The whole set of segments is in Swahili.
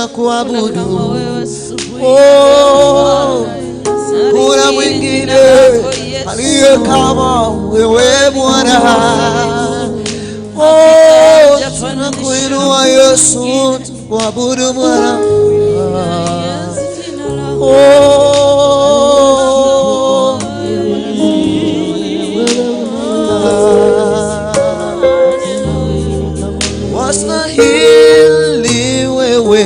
Tunakuabudu. Oh, kuna mwingine aliye kama wewe Bwana. Oh, tunakuinua Yesu, tukuabudu Bwana. Oh, wastahili wewe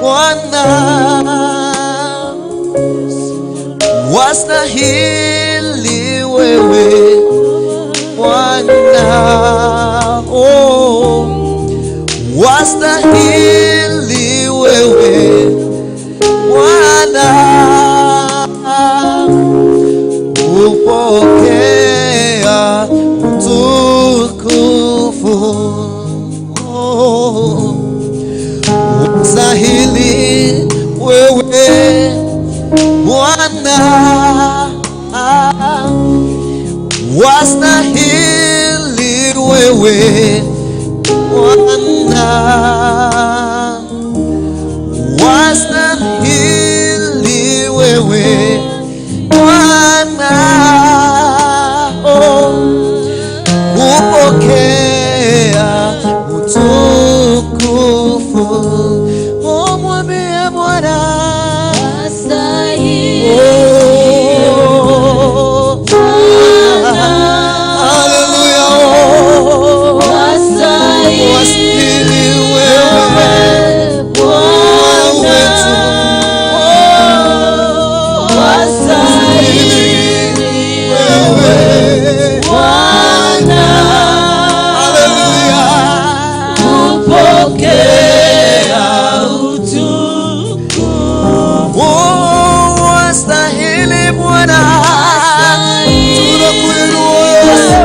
Bwana, wastahili wewe Bwana, oh, wastahili wewe Bwana, upokea utukufu. Oh, wastahili wewe Bwana, wastahili wewe Bwana, wastahili wewe Bwana, oh, upokea utukufu. Oh, mwambie Bwana, oh, haleluya, oh, wastahili wewe Bwana wetu, oh, wastahili wewe Bwana, haleluya, Kupokea utukufu. Oh, wastahili Bwana, tunakuinua Yesu.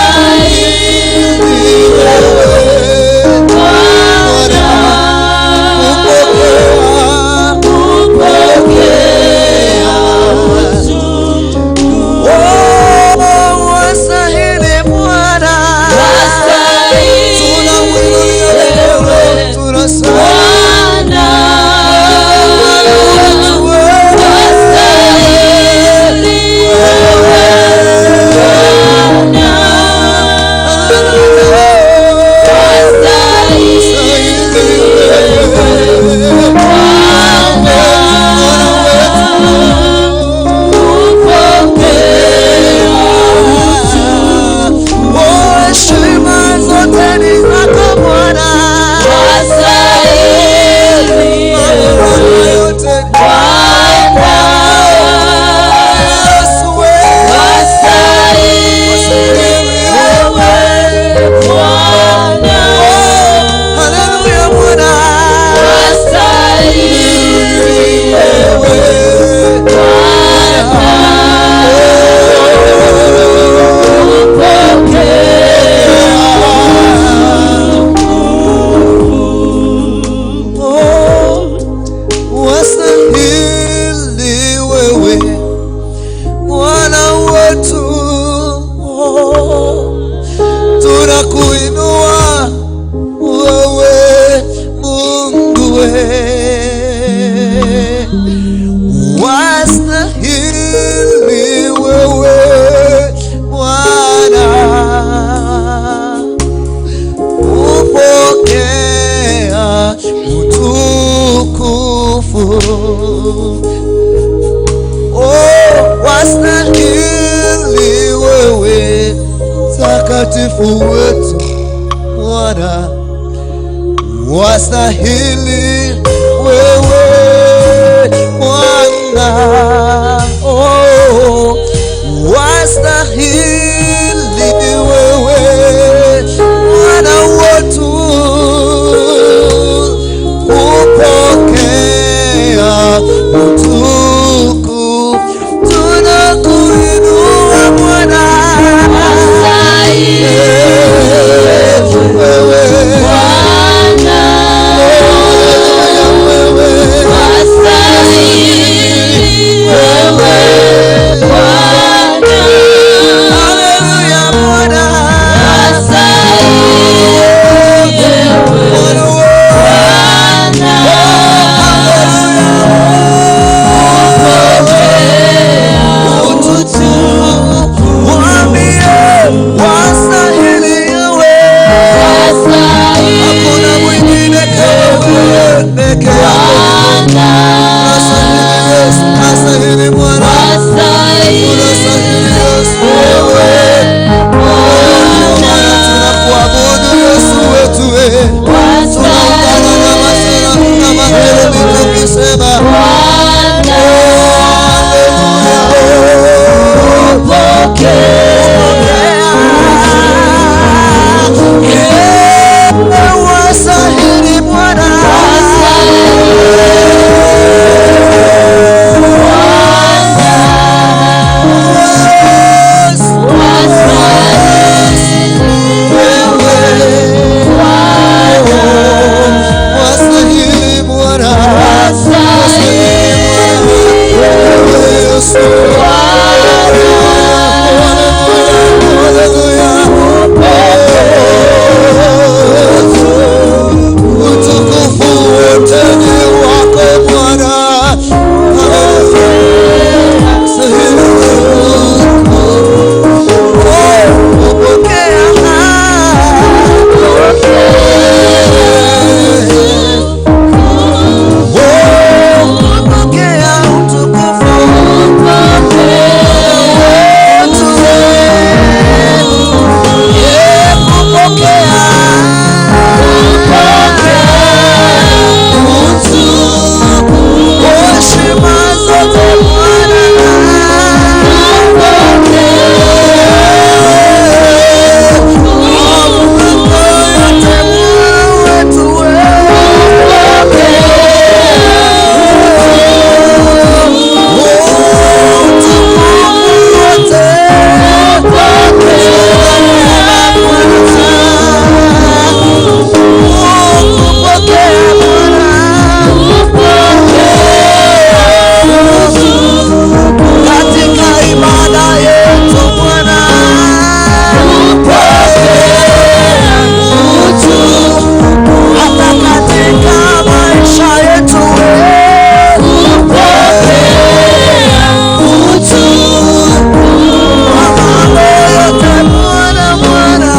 Wastahili wewe Bwana, upokea. Oh, wastahili Bwana, tunakuinulia wewe, tunasema Bwana wetu wewe, wastahili wewe Bwana wetu. Oh, heshima zote ni zako Bwana, mamlaka yote Yesu wewe, wastahili wewe. Oh, haleluya Bwana, wewe Oh, wastahili wewe Bwana wetu, oh, tunakuinua wewe Mungu we, wastahili wewe Bwana, upokea utukufu. Oh, wastahili wewe takatifu wetu Bwana, wastahili wewe Bwana, oh, wastahili wewe Bwana wetu, upokea utukufu, tunakuinua Bwana, wewe. Wewe. Peke yako. Unastahili Yesu, unastahili Bwana, unastahili Yesu wewe. Ndio maana tunakuabudu Yesu wetu wewe. Tunaungana na maserafi na makerubi tukisema haleluya. Wastahili Bwana. Wastahili Bwana. Wewe Yesu. Haleluya. Utukufu wote ni wako Bwana. Stahili. Oh, pokea. Oh, pokea utukufu wetu. Yeah, kupokea heshima zote Bwana. Mamlaka yote Bwana wetu wewe. Utukufu wote kupokea Bwana. Katika ibada yetu Bwana, hata katika maisha yetu kwa mambo yote Bwana, Bwana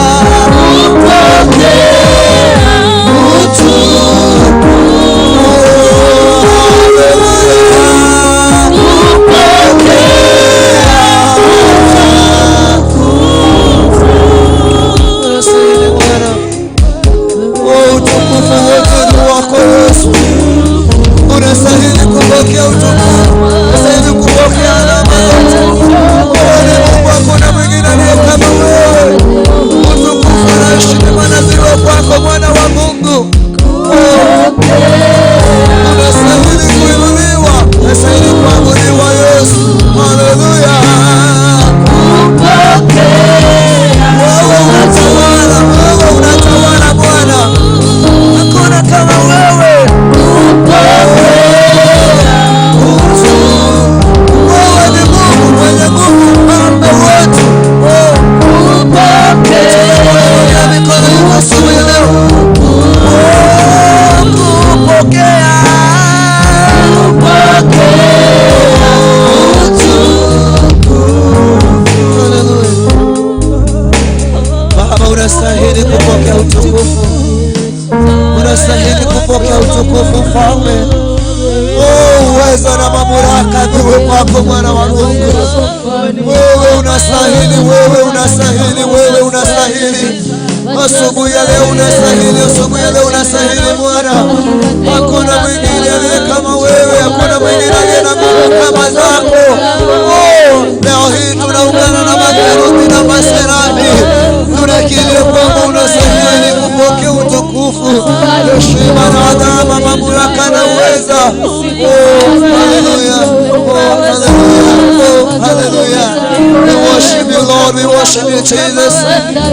Unastahili Bwana. Oh, utukufu wote ni wako Yesu. Unastahili kupokea utukufu, unastahili kupokea alama zote. Wewe ni Mungu, hakuna mwingine aliye kama wewe. Utukufu na heshima na ziwe kwako, Mwana wa Mungu. Oh, unastahili kuinuliwa, unastahili kuabudiwa Yesu. Haleluya. Wewe unatawala, wewe unatawala Bwana. Hakuna kama wewe. Wewe ni Mungu mwenye nguvu, mfalme wetu. Oh, tunakuinulia mikono yetu asubuhi ya leo. Oh, kupokea. Haleluya. Baba, unastahili kupokea utukufu, unastahili kupokea utukufu Mfalme. Oh, uwezo na mamlaka viwe kwako Mwana wa Mungu. Wewe unastahili, wewe unastahili, wewe unastahili. Asubuhi ya leo unastahili, asubuhi ya leo unastahili Bwana. Hakuna mwingine aliye kama wewe, hakuna mwingine aliye na nguvu kama zako. Oh, leo hii tunaungana na makerubi na maserafi, tunakiri kwamba unastahili kupokea utukufu, heshima na adhama, mamlaka na uweza. Oh, hallelujah. Oh, hallelujah. Oh, hallelujah. We worship you, Lord. We worship you, Jesus.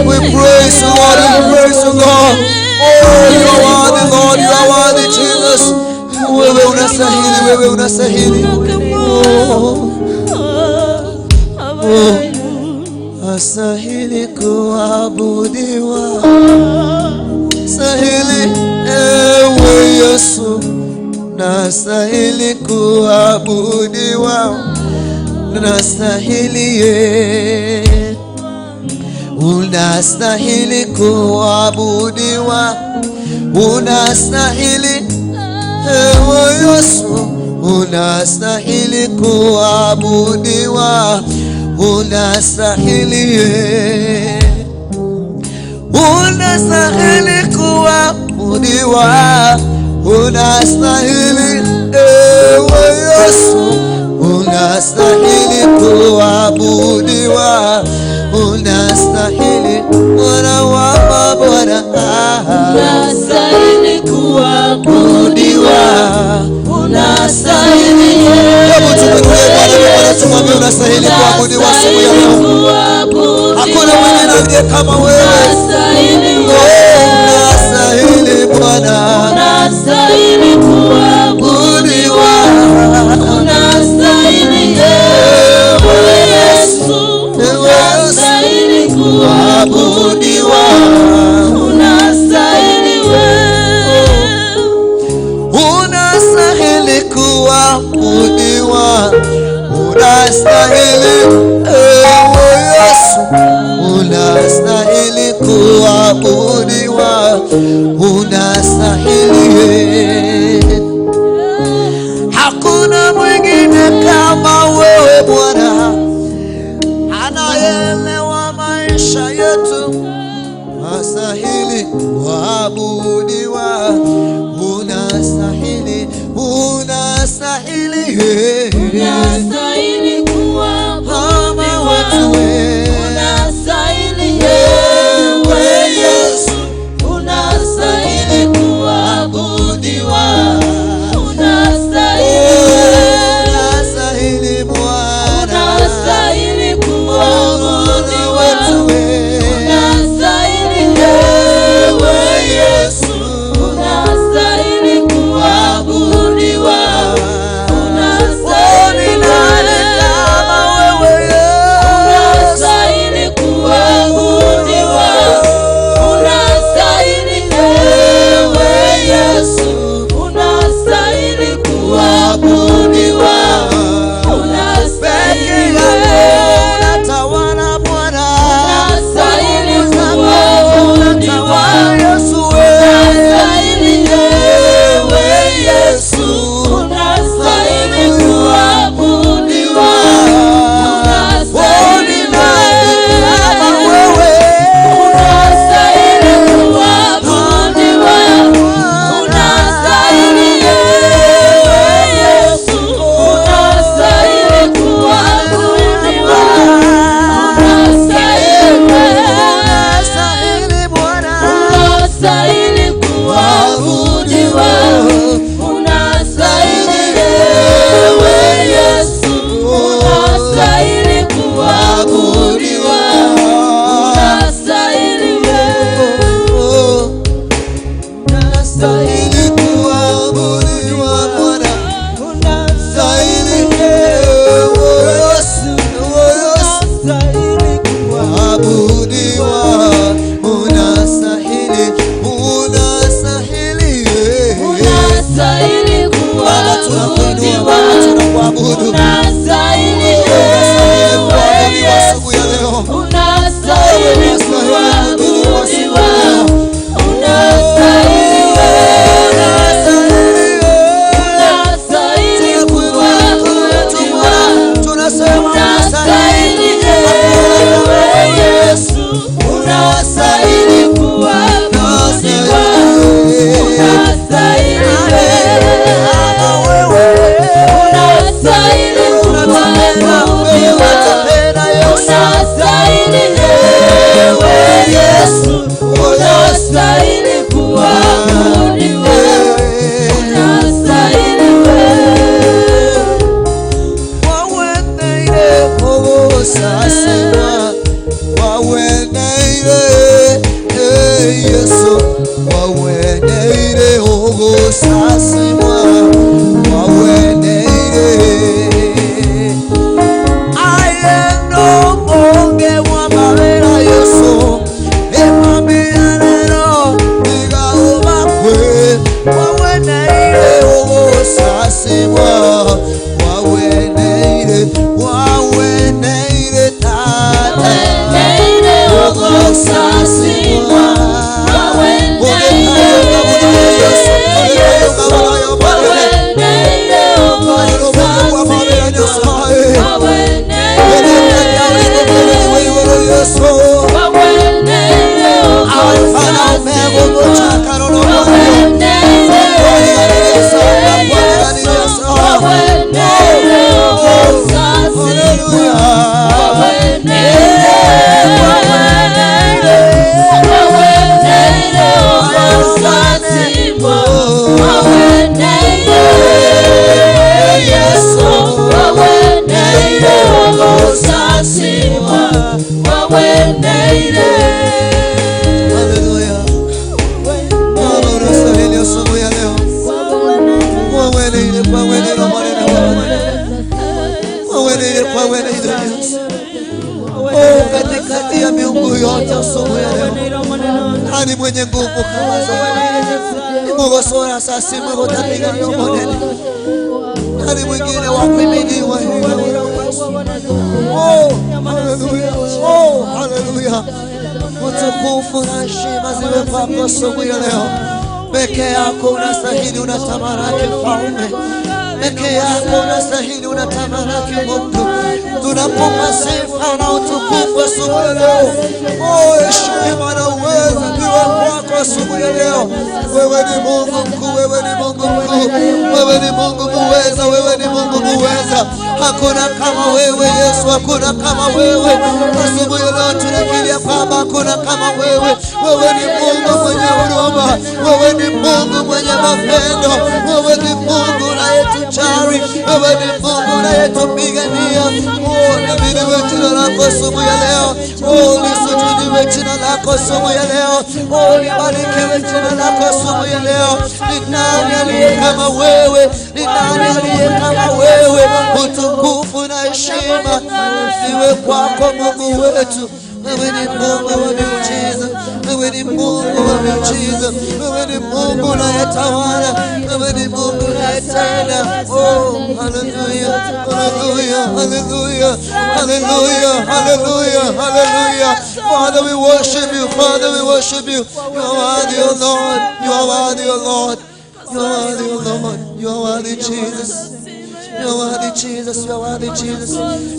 We praise you, Lord. We praise you, Lord. Oh, you are worthy, Lord. You are worthy, Jesus. Wewe unastahili, wewe unastahili. Oh, oh. Astahili kuabudiwa, stahili ewe Yesu, nastahili kuabudiwa, nastahili ye, unastahili kuabudiwa, unastahili Ewe Yesu, unastahili kuabudiwa, unastahili, unastahili kuabudiwa, unastahili. Ewe Yesu, unastahili kuabudiwa, unastahili, Bwana wa mabwana. Unastahili kuabudiwa, unastahili. Hebu tumuinulie Bwana mikono, tumwambie unastahili kuabudiwa siku ya leo. Hakuna mwingine aliye kama wewe. Unastahili. Oh, unastahili Bwana. Unastahili kuabudiwa, unastahili ewe Yesu, unastahili kuabudiwa, unastahili wewe. Unastahili kuabudiwa, unastahili ewe Yesu, unastahili kuabudiwa, unastahili. Hakuna mwingine kama wewe Bwana, anayeelewa maisha yetu. Unastahili kuabudiwa, unastahili, unastahili. Unastahili Mama kuabudiwa, wetu wewe. Unastahili ewe Yesu, unastahili kuabudiwa, unastahili. Unastahili Bwana. Unastahili Bwana kuabudiwa, wetu wewe. Unastahili ewe Yesu, unastahili kuabudiwa, unastahili. Ni nani kama wewe Yesu? Unastahili kuabudiwa, unastahili ewe Yesu, unastahili kuabudiwa, unastahili. Peke yako unatawala Bwana. Unastahili kuabudiwa, Unatawala Yesu wewe. Unastahili ewe Yesu, unastahili kuabudiwa, Oh, ni nani kama wewe? Unastahili kuabudiwa, unastahili ewe Yesu, unastahili kuabudiwa, unastahili. Unastahili Bwana. Unastahili kuabudiwa, unastahili ewe Yesu, unastahili kuabudiwa, unastahili wewe. Unastahili kuabudiwa Bwana. Unastahili ewe Yesu, ewe Yesu. Kuabudiwa, unastahili, unastahili. Unastahili Baba tunakuinua, kuabudiwa, Baba tunakuabudu. unastahili Unastahili ewe kuabudiwa Yesu, asubuhi ya leo. Unastahili kuabudiwa, unastahili wewe. Unastahili kuabudiwa, Tunasema unastahili ewe Yesu, unastahili kuabudiwa, unastahili wewe. Unastahili kuabudiwa, unastahili ewe Yesu, unastahili kuabudiwa, unastahili wewe. Waweneire tata. Waweneire ogosasimwa, waweneire Yesu, zote asubuhi ya leo. Nani mwenye nguvu kama zote? Nimugosora sasa mugotamiga yomonene. Nani mwingine wa kuhimidiwa ila wewe Yesu? Oh, haleluya. Oh, haleluya. Utukufu na heshima ziwe kwako asubuhi ya leo. Peke yako unastahili, unatamalaki Mfalme. Peke yako unastahili, unatamalaki Mungu. Tunakupa sifa na utukufu asubuhi ya leo. Oh, heshima na uwezo viwe kwako asubuhi ya leo. Wewe ni Mungu mkuu, wewe ni Mungu mkuu, wewe ni Mungu muweza, wewe ni Mungu muweza. Hakuna kama wewe Yesu, hakuna kama wewe. Asubuhi ya leo tunakiria kwamba hakuna kama wewe. Wewe ni Mungu mwenye huruma, wewe ni Mungu mwenye mapendo, wewe ni Mungu unayetujali, wewe ni Mungu unayetupigania. Oh, lihimidiwe jina lako asubuhi ya leo. Oh, lisujudiwe jina lako asubuhi ya leo. Oh, libarikiwe jina lako asubuhi ya leo. Ni nani aliye kama wewe? Ni nani aliye kama wewe? Utukufu na heshima ziwe kwako Mungu wetu. Wewe ni Mungu wa miujiza, wewe ni Mungu wa miujiza, wewe ni Mungu unayetawala, wewe ni Mungu unayetenda. Oh, haleluya, haleluya, haleluya, haleluya, haleluya, haleluya. Father, we worship you. Father, we worship you. You are worthy, O Lord. You are worthy, O Lord. You are worthy, O Lord. You are worthy, Jesus. You are worthy, Jesus. You are worthy, Jesus.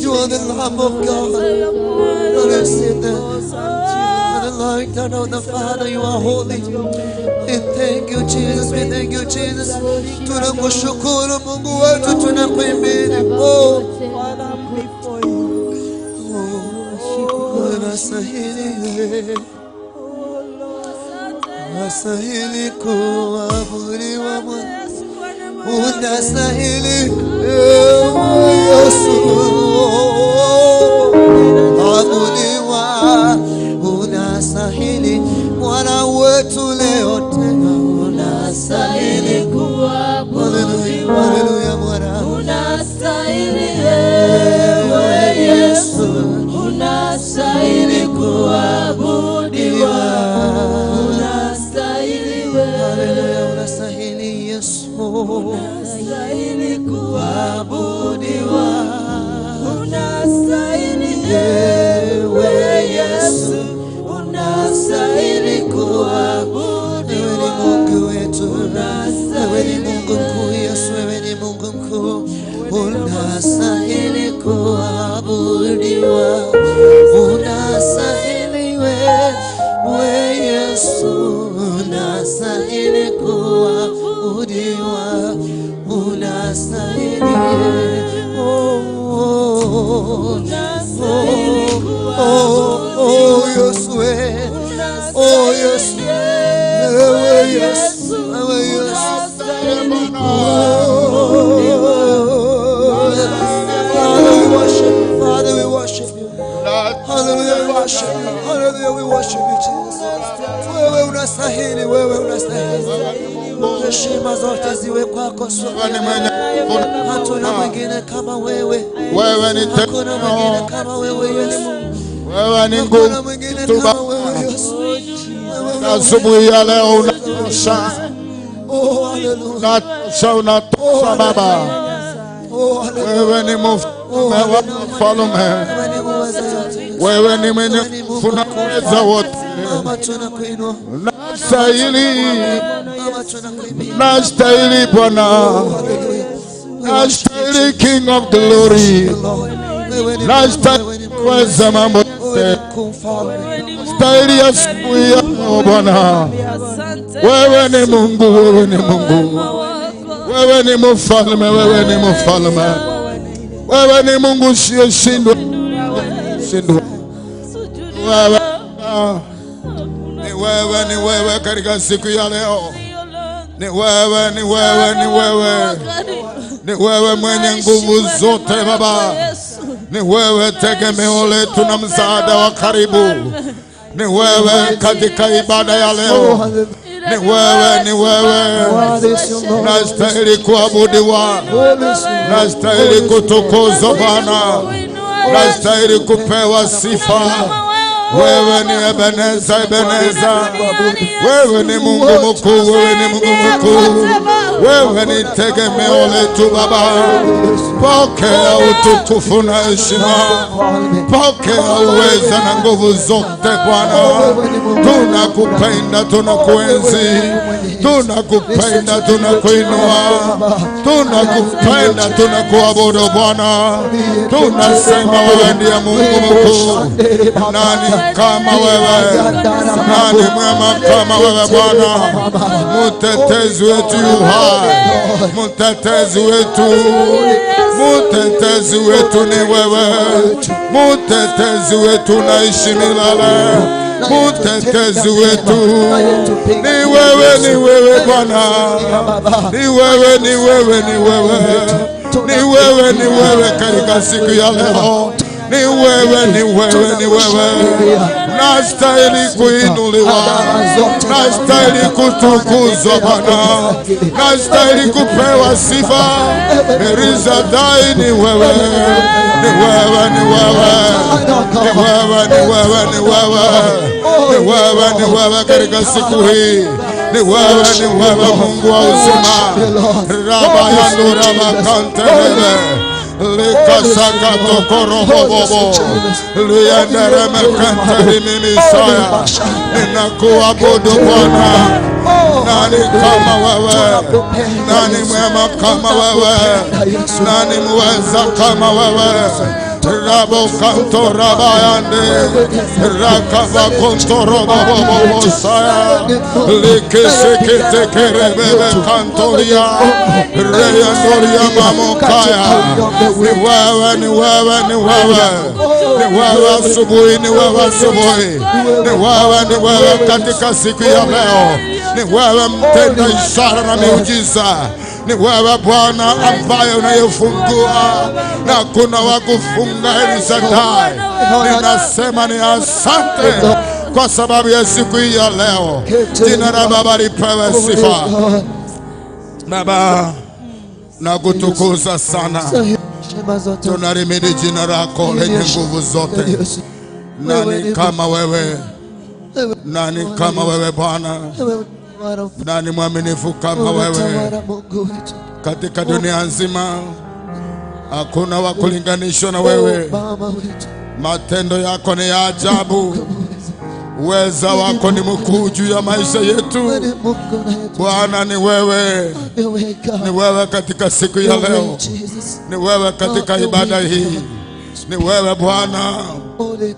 You are the Lamb of God. Lord, I sit there. And the light of the Father, you are holy. We thank you, Jesus. We thank you, Jesus. Tunakushukuru Mungu wetu, tunakuhimidi. Oh, Father, I'm before you. oh, unastahili, Oh Lord. unastahili kuabudiwa Bwana. Unastahili ewe Yesu, abudiwa. Unastahili Bwana wetu leo tena, unastahili. Haleluya, haleluya Bwana. Unastahili ewe Yesu, unastahili kuabudiwa, unastahili wewe, Haleluya, unastahili Yesu, unastahili kuabudiwa, unastahili ewe Yesu, unastahili Wewe ni kuabudiwa, Mungu wetu, wewe ni Mungu mkuu Yesu, wewe ni Mungu mkuu, unastahili kuabudiwa, unastahili wewe Yesu, unastahili kuabudiwa, unastahili oh, oh, oh, oh, Yesu, oh Yesu, ewe Yesu, ewe Yesu. Father, we worship you. Father, we worship you. Hallelujah, we worship you. Hallelujah, we worship you, Jesus. Wewe unastahili, wewe unastahili. Heshima zote ziwe kwako Wewe ni mwenye Hatuna mwingine kama wewe. Wewe ni Hakuna mwingine tegemeo, kama wewe Yesu. wewe ni Hakuna nguvu mwingine tu kama Baba. wewe Yesu. Wewe Asubuhi ya leo unatosha, Oh, hallelujah. unatosha, unatosha Baba. Oh, hallelujah. Wewe ni mfalme wa wafalme, Wewe ni muweza yote. wewe ni mwenye nguvu na uweza wote. Baba, tunakuinua. Nastahili, Baba, tunakuhimidi. nastahili Bwana, Hallelujah. nastahili King of Glory, Lord. Wewe ni wewe nastahili ni kuweza mambo wewe ni yote, mkuu mfalme. stahili asubuhi ya leo Bwana. Wewe ni Mungu, wewe ni Mungu, wewe ni mfalme, wewe ni mfalme, wewe ni Mungu usiyeshindwa, shindwa. Wewe ni wewe, ni wewe katika siku ya leo, ni wewe, ni wewe, ni wewe, ni wewe mwenye nguvu zote Baba, ni wewe tegemeo letu na msaada wa karibu, ni wewe katika ibada ya Oh, leo, hallelujah. ni wewe, ni wewe Worthy is your Lord. nastahili kuabudiwa, nastahili kutukuzwa Bwana, nastahili kupewa sifa, Wewe ni Ebeneza, Ebeneza. Wewe ni Mungu mkuu, wewe ni Mungu mkuu. Wewe ni tegemeo letu Baba. Pokea utukufu na heshima, pokea uweza na nguvu zote Bwana. Tunakupenda, tunakuenzi, tunakupenda, tunakuinua, tunakupenda, tunakuabudu Bwana. Tunasema wewe ndiye Mungu mkuu. Nani kama wewe? Nani mwema kama wewe Bwana? Mtetezi wetu yu hai, mtetezi wetu, mtetezi wetu ni wewe, mtetezi wetu naishi milele, mtetezi wetu ni wewe, ni wewe Bwana, ni wewe, ni wewe, ni wewe, ni wewe, ni wewe katika siku ya leo. Ni wewe, ni wewe, ni wewe. Nastahili kuinuliwa, nastahili kutukuzwa Bwana, nastahili kupewa sifa. Erizadai ni wewe, ni wewe, ni wewe, ni wewe, ni wewe, ni wewe, ni wewe, ni wewe katika siku hii. Ni wewe, ni wewe Mungu wa uzima. Raba yandu raba kantelele likasaka tokorobobo liendereme kanteli mimisaya. Ninakuabudu Bwana. Nani kama wewe? Nani mwema kama wewe? Nani mweza kama wewe? Rabo kanto rabayande rakaba konto robobo saya likisekete kerebebe kantoria reyandoria mamokaya. Ni wewe, ni wewe, ni wewe, ni wewe asubuhi, ni wewe asubuhi, ni wewe, ni wewe katika siku ya leo. Ni wewe mtenda ishara na miujiza. Ni wewe Bwana ambaye unayefungua na kuna wa kufunga Elizadai. Ninasema ni asante kwa sababu ya siku hii ya leo. Jina la Baba lipewe sifa. Baba, nakutukuza sana. Tunalimidi jina lako lenye nguvu zote. Nani kama wewe? Nani kama wewe Bwana? Nani mwaminifu kama wewe? Katika dunia nzima hakuna wa kulinganishwa na wewe. Matendo yako ni ya ajabu. Uweza wako ni mkuu juu ya maisha yetu. Bwana ni wewe. Ni wewe katika siku ya leo. Ni wewe katika ibada hii. Ni wewe Bwana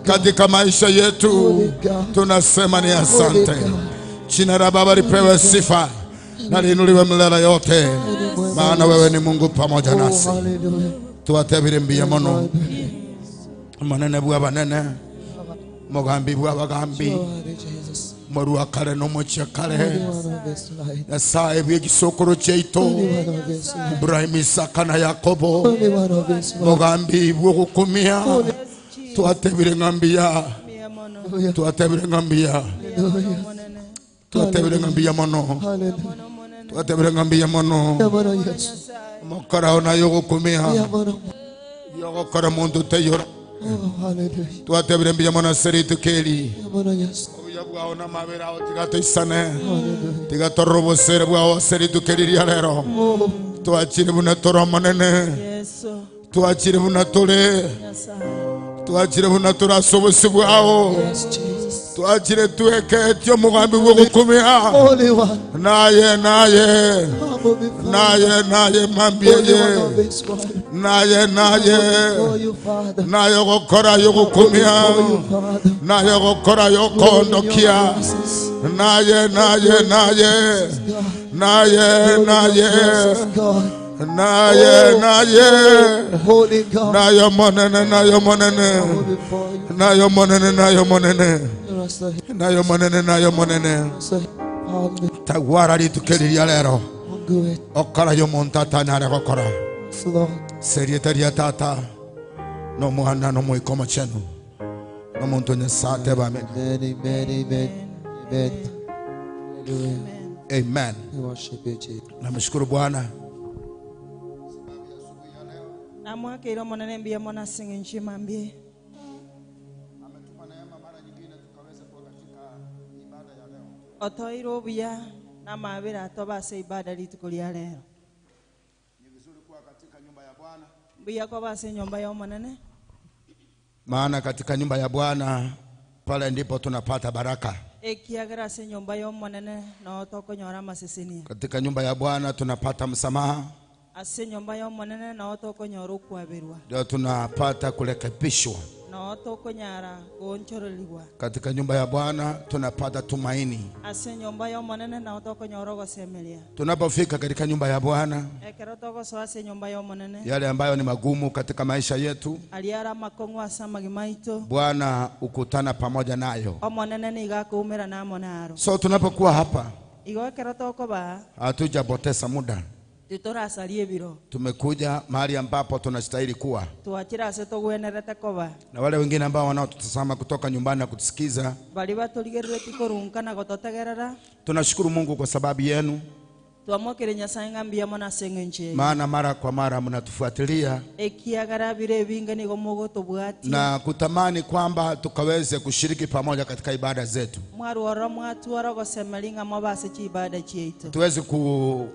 katika maisha yetu. Tunasema ni asante. Jina la Baba lipewe sifa na liinuliwe milele yote, maana wewe ni Mungu pamoja nasi. Tuwatebire mbiya mono manene bwa banene mugambi bwa bagambi moruwa kare no mochia kare Nyasaye bw'egisokoro kyeito Ibrahimu, Isaka na Yakobo mugambi bw'okukumia. Tuwatebire ngambia, tuwatebire ngambia, tuwatebire ngambia mono, tuwatebire ngambia mono. Mokora na yogukumia yogokora muntu teyora. Tuwatebire mbia mono seritu keli obuya bwawo n'amabere aho tigatoisane tigatorobosere bwawo seritu keli ria lero. Tuwachire buna toro monene, tuwachire buna tore, tuwachire buna torasobosi bwawo, tuachire tuweke etyo mugambi bw'okukumia. Naye, naye, naye, naye mambiyeye, naye, naye, naye gokora yogukumia, naye gokora yokondokia, naye, naye, naye, naye, naye, naye, naye, naye monene, naye monene, naye monene, naye monene, nayo monene, nayo monene. Tagwara litukeliria lero okora yo montata nare gokora serietaria tata no muhana no muikoma chenu no muntu nyesate ba amen. Amen, amen, amen. Amen. Namshukuru Bwana. Namwake ilo monene mbia mona singe nchima mbie. Ametupa neema mara nyingine. Otoiro buya na mabira tobase ibada rituko lya lero. Ni vizuri kuwa katika nyumba ya Bwana. Buya kwa base nyumba ya Omonene. Maana katika nyumba ya Bwana pale ndipo tunapata baraka. Ekiagera se nyumba ya Omonene no tokonyora masesenia. Katika nyumba ya Bwana tunapata msamaha. Ase nyumba ya Omonene no tokonyora okwaberwa. Ndio tunapata kurekebishwa. No tokonyara gonchoreliwa. Katika nyumba ya Bwana tunapata tumaini. Ase nyumba ya Omonene no tokonyora gosemeria. Tunapofika katika nyumba ya Bwana, ekero togosoa ase nyumba ya Omonene, yale ambayo ni magumu katika maisha yetu, aliara makongo asa magimaito, Bwana ukutana pamoja nayo. Omonene niga kuumera na monaro. So tunapokuwa hapa, igo ekero tokoba, hatujapoteza muda. Tutorasalie biro. Tumekuja mahali ambapo tunastahili kuwa. Tuachira se togwenerete koba. Na wale wengine ambao wanaotutazama kutoka nyumbani na kutusikiza, bali batoligerere tikorunka na gototegerera. Tunashukuru Mungu kwa sababu yenu. Twamokere Nyasaye ngambia mona sengenche. Maana mara kwa mara mnatufuatilia. Ekiagara bire binga nigo mogotobwati. Na kutamani kwamba tukaweze kushiriki pamoja katika ibada zetu. Mwaruoro mwatuoro gosemelinga mobase chi ibada chiaito. Tuweze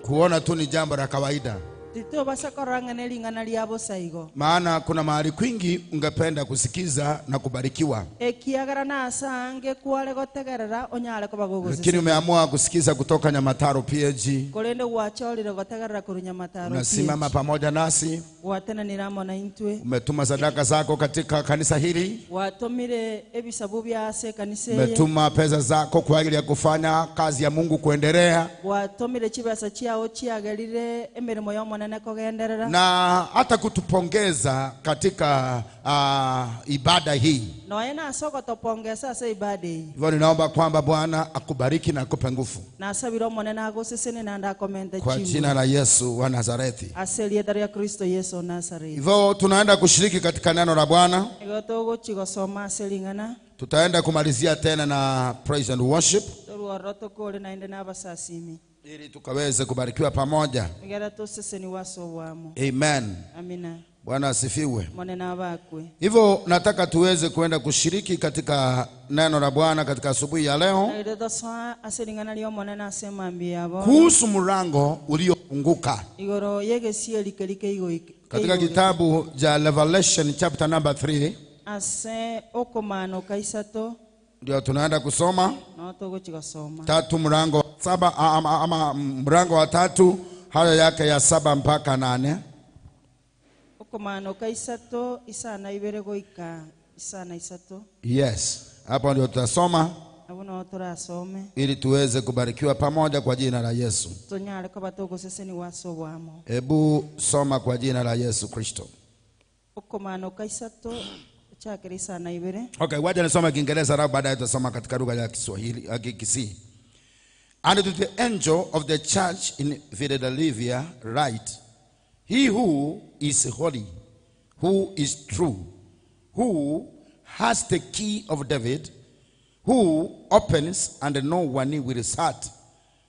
kuona tu ni jambo la kawaida. Titobasa korang'ane ling'ana liabo saigo. Maana kuna mahali kwingi ungependa kusikiza na kubarikiwa. Ekiagara na asange kwale gotegerera onyale kobagogoze. Lakini umeamua kusikiza kutoka Nyamataro PAG. Kolende gwacholire gotegerera kuru Nyamataro. Unasimama pamoja nasi. Watenaniramo na intwe. Umetuma sadaka zako katika kanisa hili. Watomire ebisabu bya ase kanisa. Umetuma pesa zako kwa ajili ya kufanya kazi ya Mungu kuendelea. Watomire chibesa chiao chiagerire emirimo ya Omonene kogenderera. Na hata kutupongeza katika ibada hii. Noena soko topongeza ase ibada hii. Hivyo ninaomba kwamba Bwana akubariki na akupe nguvu. Na sabiro Omonene agosesene na ndakomende kwa jina la Yesu wa Nazareti. Ase rieta ria Kristo Yesu Nazareti. Hivyo tunaenda kushiriki katika neno la Bwana. Hivyo togochigosoma ase ling'ana. Tutaenda kumalizia tena na praise and worship. Toruoroto kore naende n'abasasimi. Ili tukaweze kubarikiwa pamoja. Amen. Amina. Bwana asifiwe. Hivyo nataka tuweze kuenda kushiriki katika neno la Bwana katika asubuhi ya leo. Kuhusu mlango uliofunguka. Katika kitabu cha Revelation chapter number 3. Ndio tunaenda kusoma. 3 mlango 7 ama mlango wa 3 haya yake ya 7 mpaka 8. Okomano kaisato isana ibere goika isana isato. Yes, hapo ndio tutasoma. Abono turasome ili tuweze kubarikiwa pamoja kwa jina la Yesu. Tonyale kwa batoko seseni wasobwamo. Hebu soma kwa jina la Yesu Kristo. Okomano kaisato chakiri sana ibere. Okay, wacha nisome Kiingereza alafu baadaye tutasoma katika lugha ya Kiswahili, Kisii. And to the angel of the church in Philadelphia write, he who is holy, who is true, who has the key of David, who opens and no one will shut,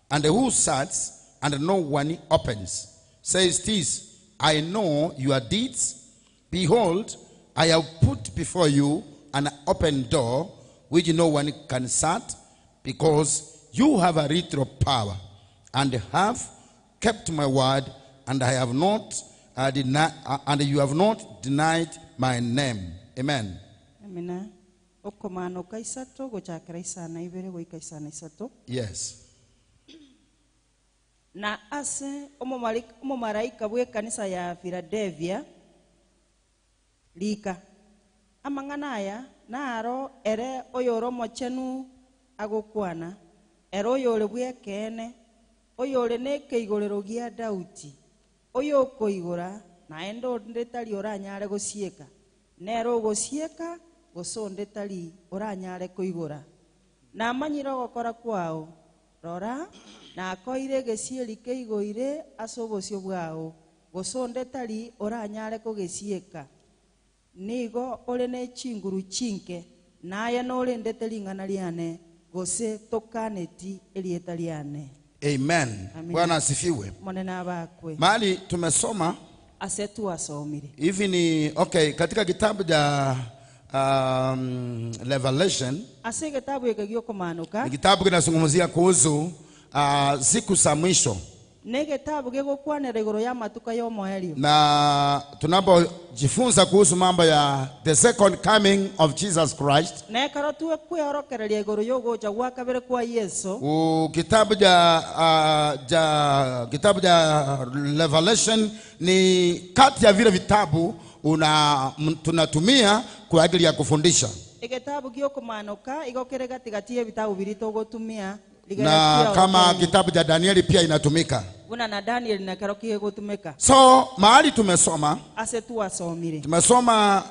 and who shuts and no one opens, says this, I know your deeds. Behold, I have put before you an open door which no one can shut, because you have a little power and have kept my word, and I have not and you have not denied my name. Amen. Amen. Okomano kaisato gochakira isana ibere goika isana isato. Yes. Na ase omomaraika bwe kanisa ya Philadelphia lika amang'ana aya naro ere oyoro mochenu agokwana ere oyore bwekene oyore nekeigorero gia Daudi oyokoigora naende onde tari oranyare gosieka nere ogosieka gose onde tari oranyare koigora namanyire ogokora kwao rora nakoire gesieri keigoire ase obosio bwao gose onde tari oranyare kogesieka nigo ore ne chinguru chinke naye norendete ring'ana riane gose tokaneti erieta riane. Amen. Bwana asifiwe. Monena bakwe. Mahali tumesoma asetu asomire. Hivi ni okay katika kitabu cha Revelation Ase getabu eke giokomanuka ni kitabu kinazungumzia kuhusu siku za mwisho. Ne getabu gegokwanera igoro ya matuka y'omoerio. Na tunapojifunza kuhusu mambo ya the second coming of Jesus Christ, Ne karo tuwe kweorokereria igoro yogocha gwa kabere kwa Yesu. Kitabu kitabu cha Revelation ni kati ya vile vitabu tunatumia kwa ajili ya kufundisha. Egetabu giokomanuka igokere gatigati ya vitabu biritogotumia na kama kitabu cha Danieli pia inatumika. Buna na Daniel na karo kigotumika. So mahali tumesoma, ase tuwasomire. Tumesoma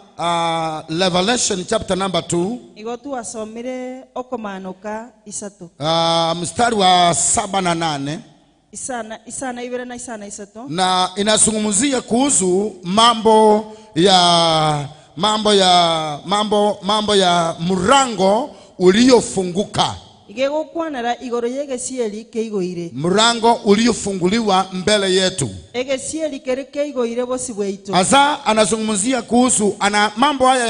Revelation chapter number 2. Igo tuwasomire okomanuka isatu. Mstari wa 7 na 8. Isana ibere na isana isato. Na inazungumzia kuhusu mambo ya mlango uliofunguka. Igegokwanera igoro yegesieli keigoire. Mlango uliofunguliwa mbele yetu. Egesieli kere keigoire bosi bwetu. Asa anazungumzia kuhusu mambo haya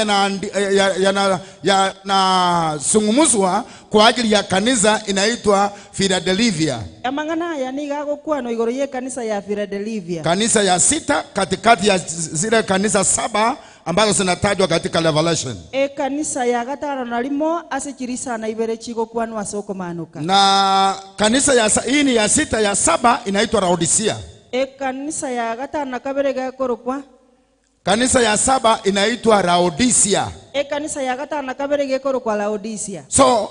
yanazungumzwa kwa ajili ya kanisa inaitwa Philadelphia. Amang'ana aya nigagokwano igoro ye kanisa ya Philadelphia. Kanisa ya 6 katikati ya zile kanisa 7 ambazo zinatajwa katika Revelation. E kanisa ya gatano na limo ase chirisa na ibere chigokwanwa soko manuka. Na kanisa ya hii ni ya 6, ya 7 inaitwa Laodicea. E kanisa ya gatano na kabere gakorokwa. Kanisa ya 7 inaitwa Laodicea. E kanisa ya gatano na kabere gakorokwa Laodicea. So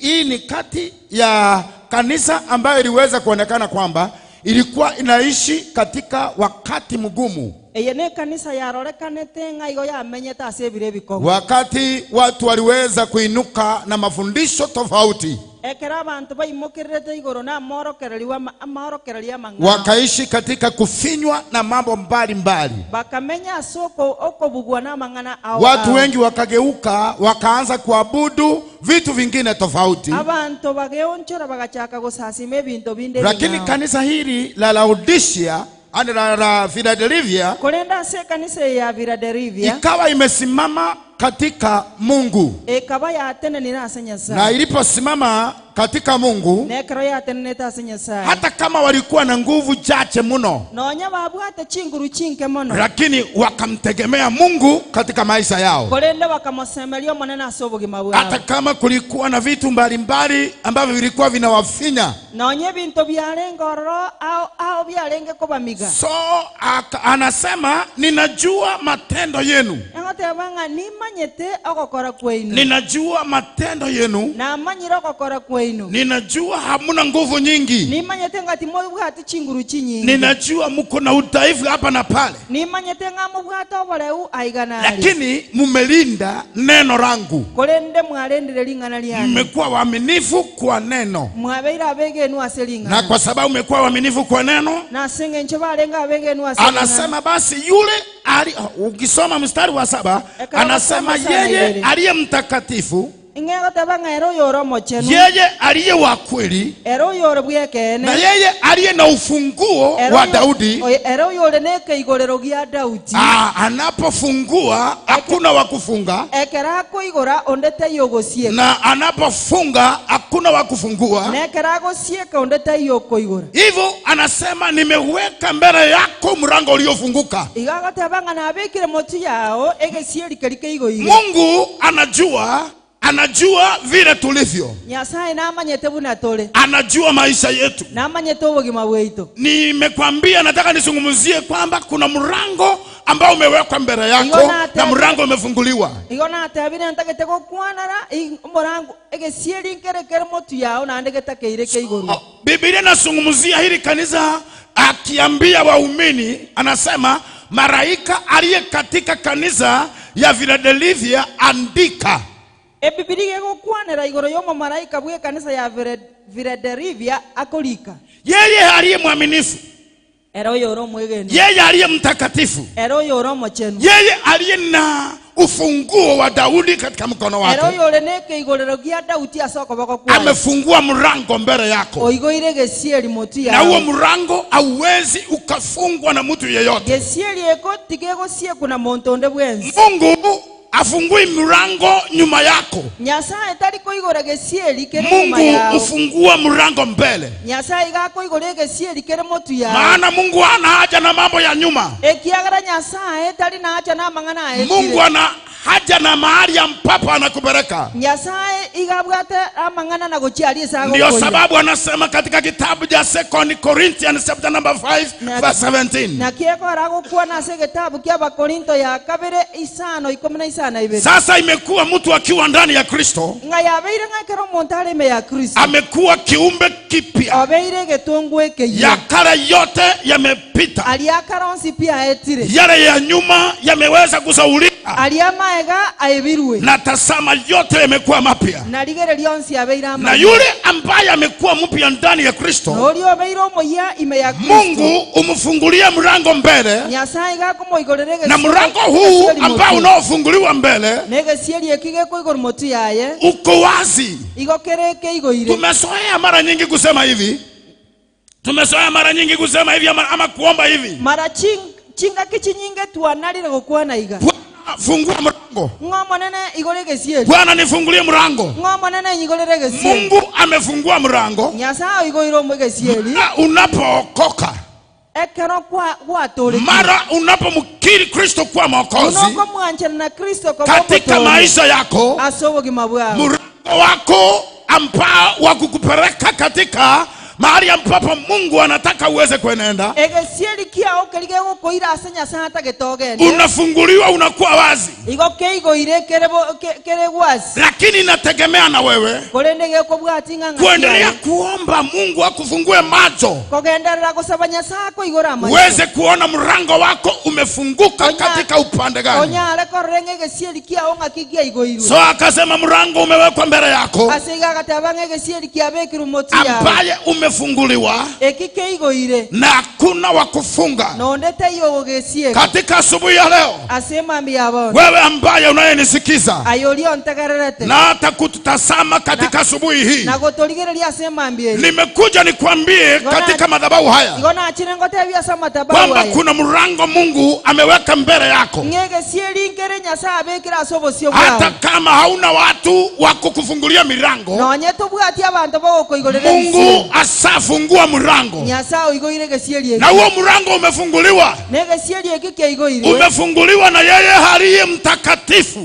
hii ni kati ya kanisa ambayo iliweza kuonekana kwamba ilikuwa inaishi katika wakati mgumu. Eye kanisa yarorekanete ng'a igo yamenyete ase ebire bikong'u. Wakati watu waliweza kuinuka na mafundisho tofauti. Ekera abantu baimokererete igoro na amorokereria amang'ana. Wakaishi katika kufinywa na mambo mbalimbali. Bakamenya soko okobugwa na amang'ana ao. Watu wengi wakageuka wakaanza kuabudu vitu vingine tofauti. Abantu bageonchora bagachaka gosasima ebinto binde. Lakini kanisa hili la Laodicea ani la Philadelphia kolenda se kanisa ya Philadelphia ikawa imesimama katika Mungu. Ekaba yatenenera ase Nyasaye. Na iliposimama katika Mungu, nekero yateneneta ase Nyasaye, hata kama walikuwa na nguvu chache mno, nonya babwate chinguru chinke mono, lakini wakamtegemea Mungu katika maisha yao. Kolenda wakamosemeria omonene ase obogima bwabo. Hata kama kulikuwa na vitu mbalimbali ambavyo vilikuwa vinawafinya, nonya bintu byarenga ororo au byarenge kobamiga. So anasema ninajua matendo yenu. Ngotebanga nimanyete ogokora kwenu. Ninajua matendo yenu. Namanyire ogokora kwenu. Ninajua hamuna nguvu nyingi. Nimanyete ngati mobwate chinguru chinyingi. Ninajua mko na udhaifu hapa na pale. Nimanyete ngamubwate oboreu aiganari. Lakini mumelinda neno langu. Kolende mwarendire ling'ana lyane. Mmekuwa waaminifu kwa neno. Mwabeira abegenu ase ling'ana. Na kwa sababu mmekuwa waaminifu kwa neno, na singe nche balenga abegenu ase ling'ana. Anasema basi yule ukisoma mstari wa 7 anasema yeye aliye mtakatifu, yeye aliye wa kweli, na yeye aliye na ufunguo wa Daudi. Anapofungua hakuna wa kufunga, na anapofunga hakuna wa kufungua. Hivyo anasema nimeweka mbele yako mlango uliofunguka. Mungu anajua vile tulivyo. Anajua maisha yetu. Nimekwambia nataka nisungumzie kwamba kuna mlango ambao umewekwa mbele yako na mlango umefunguliwa. Biblia inazungumzia hili kanisa akiambia waumini, anasema malaika aliye katika kanisa ya Philadelphia andika. Ebiblia egokwanera igoro yomo malaika bwe kanisa ya Philadelphia akolika. Yeye aliye mwaminifu, ero yoro mwegeni, yeye aliye mtakatifu, ero yoro mochenu, yeye aliye na ufunguo wa Daudi katika mkono wake, ero yore neke igorero gia Daudi asoko boko kwa, amefungua mlango mbele yako, oigoire gesieri motu ya, na huo mlango hauwezi ukafungwa na mtu yeyote. Gesieri eko tigego sie kuna montonde bwenzi. Mungu afungui mlango nyuma yako. Mungu ufungua mlango mbele. Maana Mungu hana haja na mambo ya nyuma. Mungu ana haja na mahali ambapo anakupeleka. Ndio sababu anasema katika kitabu cha 2 Corinthians chapter number 5 verse 17. Sasa imekuwa mtu akiwa ndani ya Kristo amekuwa kiumbe kipya. Ya kale yote yamepita, yale ya nyuma yameweza kusaulika, na tazama yote yamekuwa mapya. Na yule ambaye amekuwa mpya ndani ya Kristo, Mungu umfungulia mlango mbele, na mlango huu ambao unaofunguliwa mbele uko wazi. Tumezoea mara nyingi kusema hivi, tumezoea mara nyingi kusema hivi ama kuomba hivi. Bwana, fungua mlango. Bwana, nifungulie mlango. Mungu amefungua mlango. Na unapookoka, mara unapomkiri Kristo kuwa Mwokozi katika maisha yako, mlango wako ambao wa kukupeleka katika mahali ambapo Mungu anataka uweze kuenenda unafunguliwa, unakuwa wazi. Lakini inategemea na wewe kuendelea kuomba Mungu akufungue macho uweze kuona mlango wako umefunguka katika upande gani. So akasema mlango umewekwa mbele yako ambaye umefunguliwa na hakuna wa kufunga. Katika asubuhi ya leo, wewe ambaye unayenisikiza na hata kututazama katika asubuhi hii, nimekuja nikwambie katika madhabahu haya kwamba kuna mlango Mungu ameweka mbele yako. Hata kama hauna watu wa kukufungulia milango, Mungu asafungua mlango. Na huo mlango umefunguliwa, umefunguliwa na yeye aliye mtakatifu,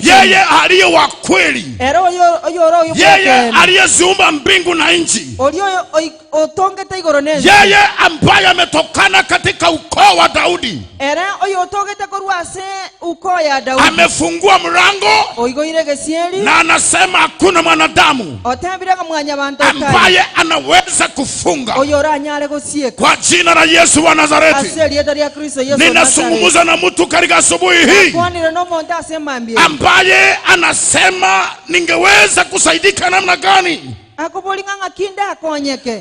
yeye aliye wa kweli, yeye aliyeziumba mbingu na nchi, yeye ambaye ametokana katika ukoo wa Daudi. Amefungua mlango na anasema hakuna mwanadamu ambaye anaweza kufunga. Kwa jina la Yesu wa Nazareti, ninazungumza na mtu katika asubuhi hii ambaye anasema ningeweza kusaidika namna gani?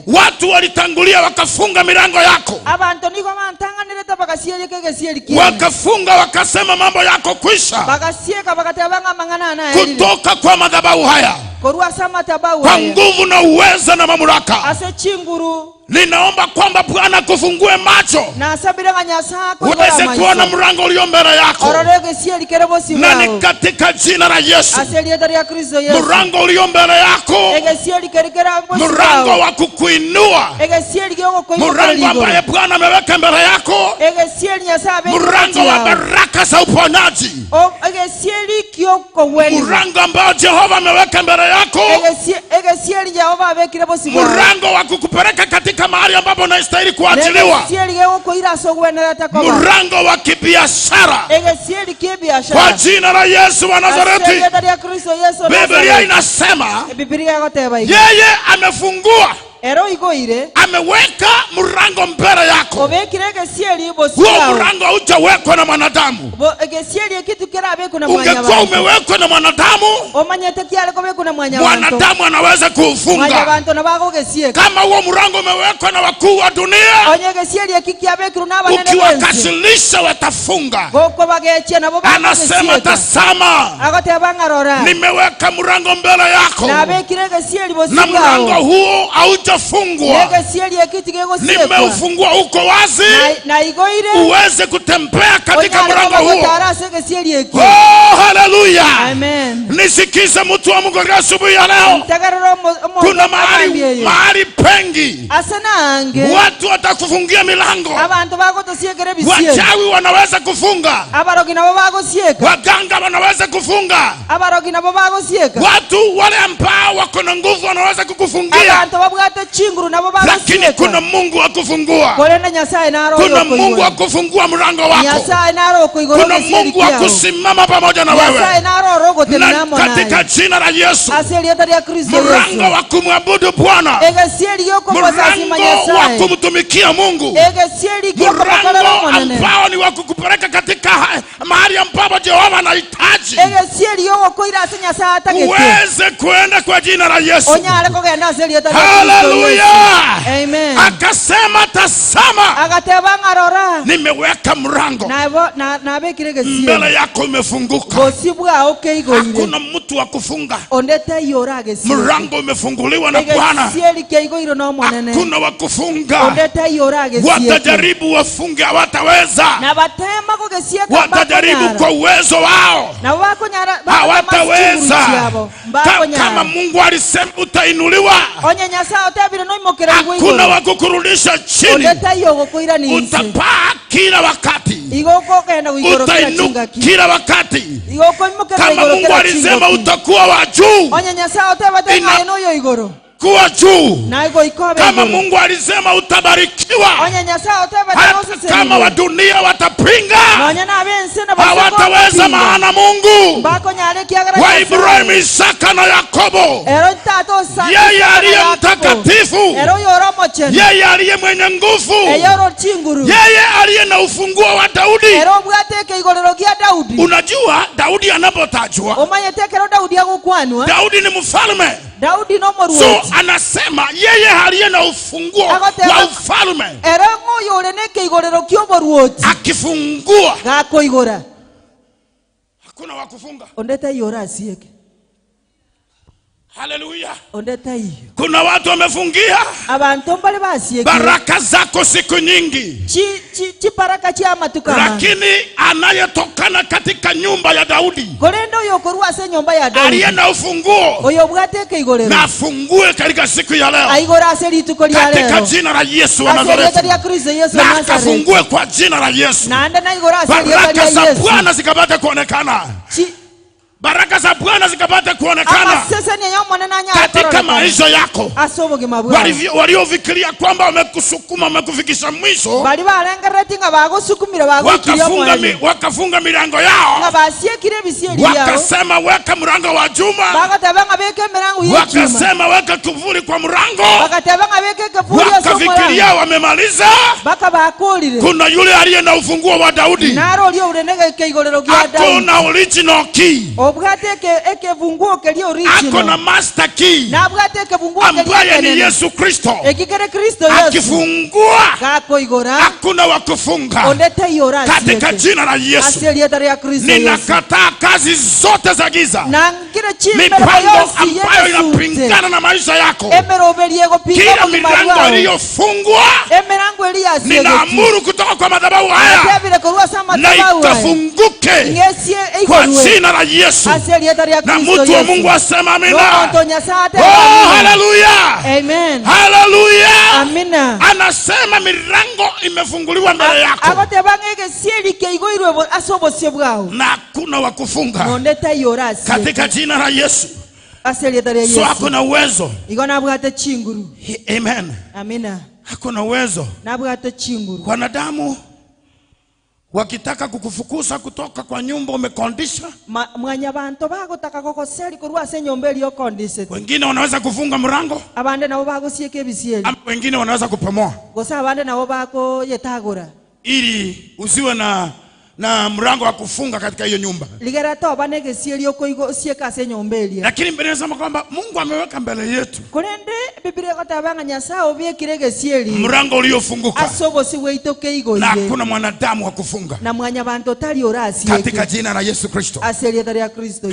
Watu walitangulia wakafunga milango yako, wakafunga wakasema mambo yako kwisha. Kutoka kwa madhabahu haya, kwa nguvu na uweza na mamlaka, ninaomba kwamba Bwana kufungue macho uweze kuona mlango ulio mbele yako, na ni katika jina la Yesu, mlango ulio mbele yako, mlango wa kukuinua, mlango ambaye Bwana ameweka mbele yako, mlango wa baraka za uponyaji, mlango ambao Jehova ameweka mbele yako, mlango wa kukupeleka katika mahali ambapo unastahili kuachiliwa, mlango wa kibiashara, kwa jina la Yesu wa Nazareti. Biblia inasema yeye amefungua, ameweka mlango mbele yako. Huo mlango haujawekwa na mwanadamu. Ungekuwa umewekwa na mwanadamu, mwanadamu anaweza kuufunga. Kama huo mlango umewekwa na wakuu wa dunia, ukiwakasirisha watafunga. Anasema tazama, nimeweka mlango mbele yako, na mlango huo hautafungwa. Nimeufungua uko wazi uweze kutembea katika mlango huo. Oh, haleluya. Amen. Nisikize mtu wa Mungu asubuhi ya leo. Kuna mahali pengi watu watakufungia milango. Wachawi wanaweza kufunga, waganga wanaweza kufunga, watu wale ambao wako na nguvu wanaweza kukufungia, lakini kuna Mungu wa kufungua. Kuna Mungu wa kufungua mlango wako. Kuna Mungu wa kusimama pamoja na wewe. Na katika jina la Yesu, mlango wa kumwabudu Bwana, mlango wa kumtumikia Mungu, mlango ambao ni wa kukupeleka katika mahali ambapo Jehova anahitaji uweze kuenda kwa jina la Yesu. Haleluya. Amen. Akasema, tazama, nimeweka mlango mbele yako umefunguka. Hakuna mtu wa kufunga. Mlango umefunguliwa na Bwana. Hakuna wa kufunga. Watajaribu wafunge, hawataweza. Watajaribu kwa uwezo wao, hawataweza. Kama Mungu alisema utainuliwa, hakuna wa kukurudisha chini. Utapaa kila wakati, utainuka kila wakati. Kama Mungu alisema utakuwa wa juu, kuwa juu. Kama Mungu alisema utabarikiwa, hata kama wa dunia watapinga, hawataweza. Maana Mungu wa Ibrahimu, Isaka na Yakobo, yeye aliye mtakatifu, yeye aliye mwenye nguvu, yeye aliye na ufunguo wa Daudi. Unajua Daudi anapotajwa, Daudi ni mfalme. So anasema yeye aliye na ufunguo wa ufalme, akifungua hakuna wa kufunga. Haleluya. Kuna watu wamefungia baraka zako siku nyingi, lakini anayetokana katika nyumba ya Daudi, aliye na ufunguo, na afungue katika siku ya leo, katika jina la Yesu wa Nazareti, na akafungue kwa jina la Yesu. Baraka za Bwana zikapate kuonekana. Baraka za Bwana zikapate kuonekana katika maisha yako. Waliofikiria kwamba wamekusukuma, wamekufikisha mwisho, wakafunga milango yao, wakasema weka mlango wa Juma, wakasema weka kivuli kwa mlango, wakafikiria wamemaliza. Kuna yule aliye na ufunguo wa Daudi, akona original key, ako na master key ambaye ni Yesu Kristo. Akifungua hakuna wa kufunga. Katika jina la Yesu ninakataa kazi zote za giza, mipango ambayo inapingana na maisha yako, kila milango iliyofungwa ninaamuru kutoka kwa madhabahu haya na ikafunguke kwa jina la Yesu. Na mtu wa Mungu asema amina. Oh, haleluya. Amen. Haleluya. Amina. Anasema milango imefunguliwa mbele yako na hakuna wa kufunga katika jina la Yesu. So hakuna uwezo. Amen. Amina. Hakuna uwezo. Wanadamu wakitaka kukufukuza kutoka kwa nyumba umekondisha, wengine wanaweza kufunga mlango, ama wengine wanaweza kupomoa ili usiwe na mlango wa kufunga katika hiyo nyumba. Lakini mbele nasema kwamba Mungu ameweka mbele yetu mlango uliofunguka na hakuna mwanadamu wa kufunga katika jina la Yesu Kristo.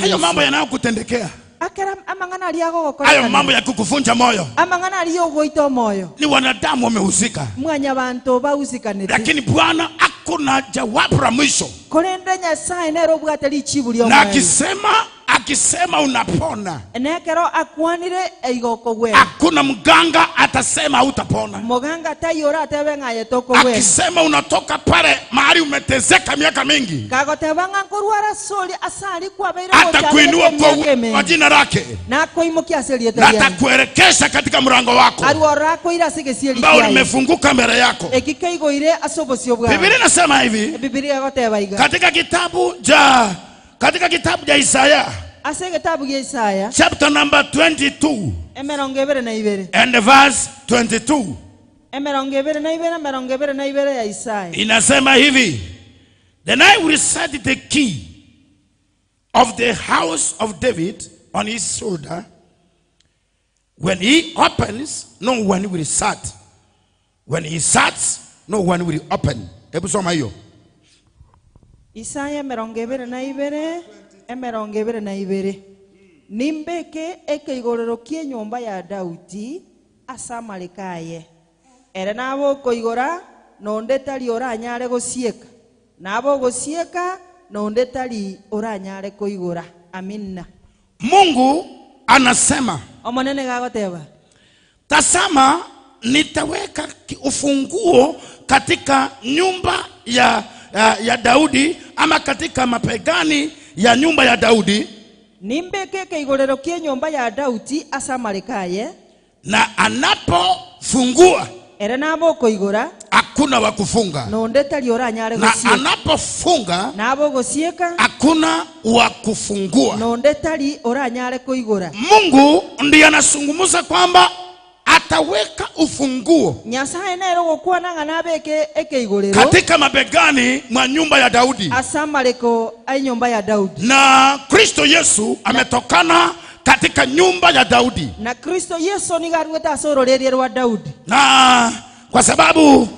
Hayo mambo yanayokutendekea, Akera amang'ana aria agogokora. Hayo mambo ya kukufunja moyo. Amang'ana aria ogoita moyo. Ni wanadamu wamehusika. Mwanyabanto bahusikanete. Lakini Bwana hakuna jawabu la mwisho. Korende Nyasaye nero obwate richibu ria Na omoyo. akisema unapona. Nekero akwanire eigokogwera. Hakuna mganga atasema hutapona. Muganga tayora atebe ng'aye tokogwera. Akisema unatoka pale mahali umeteseka miaka mingi. Kagoteba ng'a nkorwara soli asali kwabeire atakuinua kwa jina lake. Na akoimokia ase rieta Na riaye. atakuelekeza katika mlango wako. Arwora akoira ase gesieri ambao kiaye. limefunguka mbele yako. Ekikeigoire ase obosio bwawe. Biblia inasema hivi. Biblia egoteba iga. Katika kitabu cha Isaya. Ase kitabu gia Isaya. Chapter number 22. 22. And verse 22. 22 22 ya Isaya. Inasema hivi. Then I will set the key of the house of David on his shoulder. When he opens, no one will shut. When he shuts, no one will open. Hebu soma hiyo. Isaya 22 22. Nimbeke ekeigorero kie nyomba ya Daudi asamalekaye. Ere nabo koigora nonde tari oranyare gosieka. Nabo gosieka nonde tari oranyare koigora. Amina. Mungu anasema omonene gagoteba. Tazama nitaweka ufunguo katika nyumba ya Daudi ama katika mapegani ya nyumba ya Daudi. Nimbeke keigorero kie nyumba ya Daudi asamalekaye. Na anapofungua ere nabo koigora hakuna wa kufunga. Nonde tari oranyare Na gosieka. anapofunga nabo gosieka hakuna wa kufungua. Nonde tari oranyare koigora. Mungu ndiye anazungumza kwamba ataweka ufunguo Nyasaye nero gokwana ng'a nabeke ekeigorero katika mabegani mwa nyumba ya Daudi. Asamaleko ai nyumba ya Daudi. Na Kristo Yesu ametokana katika nyumba ya Daudi. Na Kristo Yesu nigarueta asororerie rwa Daudi. Na kwa sababu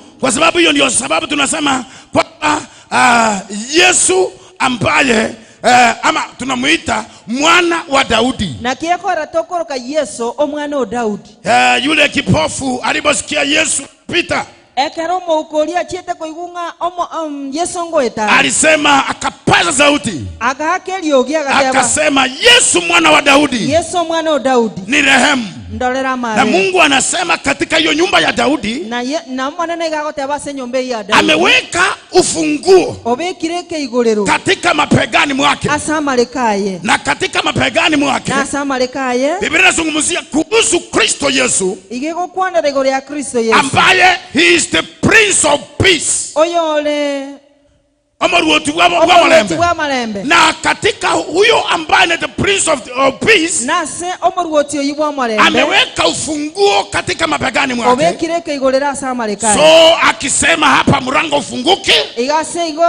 hiyo ndio sababu tunasema kwamba Yesu ambaye ama tunamuita mwana wa Daudi. Na kiekora tokoroka Yesu omwana wa Daudi. Yule kipofu aliposikia Yesu pita, ekero moukoria chiete koigunga omo Yesu ngoeta. Alisema, akapaza sauti. Akahakeliogia agateba. Akasema Yesu mwana wa Daudi. Yesu mwana wa Daudi. Ni rehemu. Ndolera mare. Na Mungu anasema katika hiyo nyumba ya Daudi na mwana negagoteba se nyumba ya Daudi. Ameweka ufunguo obekire keigorero katika mapegani mwake. Asamalekaye. Na katika mapegani mwake. Na asamalekaye. Biblia inazungumzia kuhusu Kristo Yesu. Igegokwana igoro ya Kristo Yesu. Ambaye he is the Prince of Peace. Oyole Omoruoti wa malembe. Na katika huyo ambaye ni the Prince of Peace, na se omoruoti oyi wa malembe, ameweka ufunguo katika mabegani mwake. Obekire keigorera asamalekaye. So akisema hapa mlango ufunguke, igase igo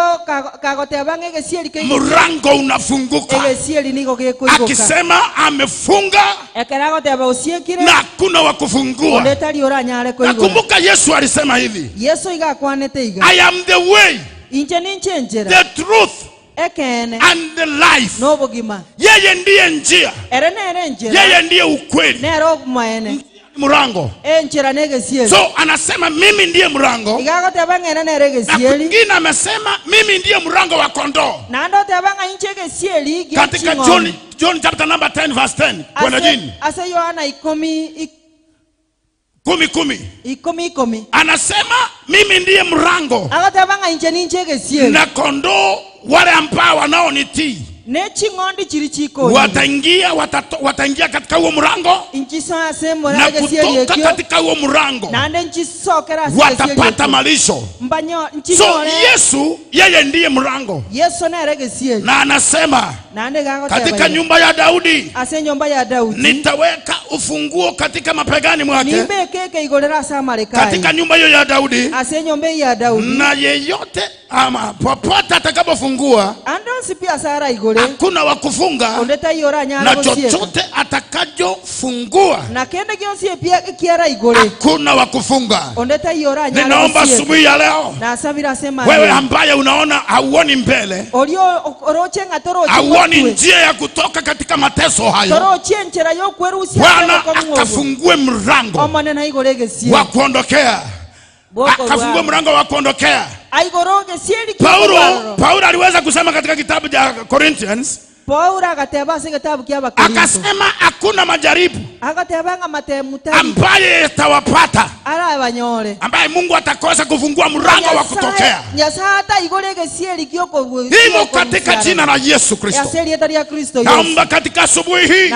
kagoteba ng'egesieri ke mlango unafunguka. Egesieri nigo gekoigoka. Akisema amefunga, ekera goteba usiekire, na hakuna wa kufungua. Ondetari oranyare koigora. Nakumbuka Yesu alisema hivi. Yesu igakwanete iga. I am the way, Inche ninche njera. the truth, ekene, and the life. Nobogima. Yeye ndiye njia. Ere nere njera. Yeye ndiye ukweli. Nero maene. Mlango. Njera negesieri. So anasema mimi ndiye mlango. Igagoteba ng'ene nere gesieri. Na kwingine amesema mimi ndiye mlango wa kondoo. Na ndoteba ng'a inche gesieri. Katika John chapter number 10 verse 10. Kwenda chini. Ase Yohana 10 10. 10. Anasema mimi ndiye mlango. Agoteba ng'a inche ninche gesieri. Na kondoo wale ambao wanaonitii Neching'ondi chiri chiko. Wataingia wataingia katika huo mlango. Na kutoka katika huo mlango watapata malisho. So Yesu yeye ndiye mlango. Na anasema katika nyumba ya Daudi nitaweka ufunguo katika mapegani mwake. Katika nyumba hiyo ya Daudi. Na yeyote ama popote atakapofungua Hakuna wa kufunga. Na chochote atakachofungua hakuna wa kufunga. Ninaomba asubuhi ya leo, wewe ambaye unaona hauoni mbele, hauoni njia ya kutoka katika mateso hayo, Bwana akafungue mlango wa kuondokea. Akafungue mlango wa kuondokea. Paulo aliweza kusema katika kitabu cha Corinthians, akasema hakuna majaribu ambaye yatawapata, ambaye Mungu atakosa kufungua mlango wa kutokea. Hivyo katika jina la Yesu Kristo, naomba katika asubuhi hii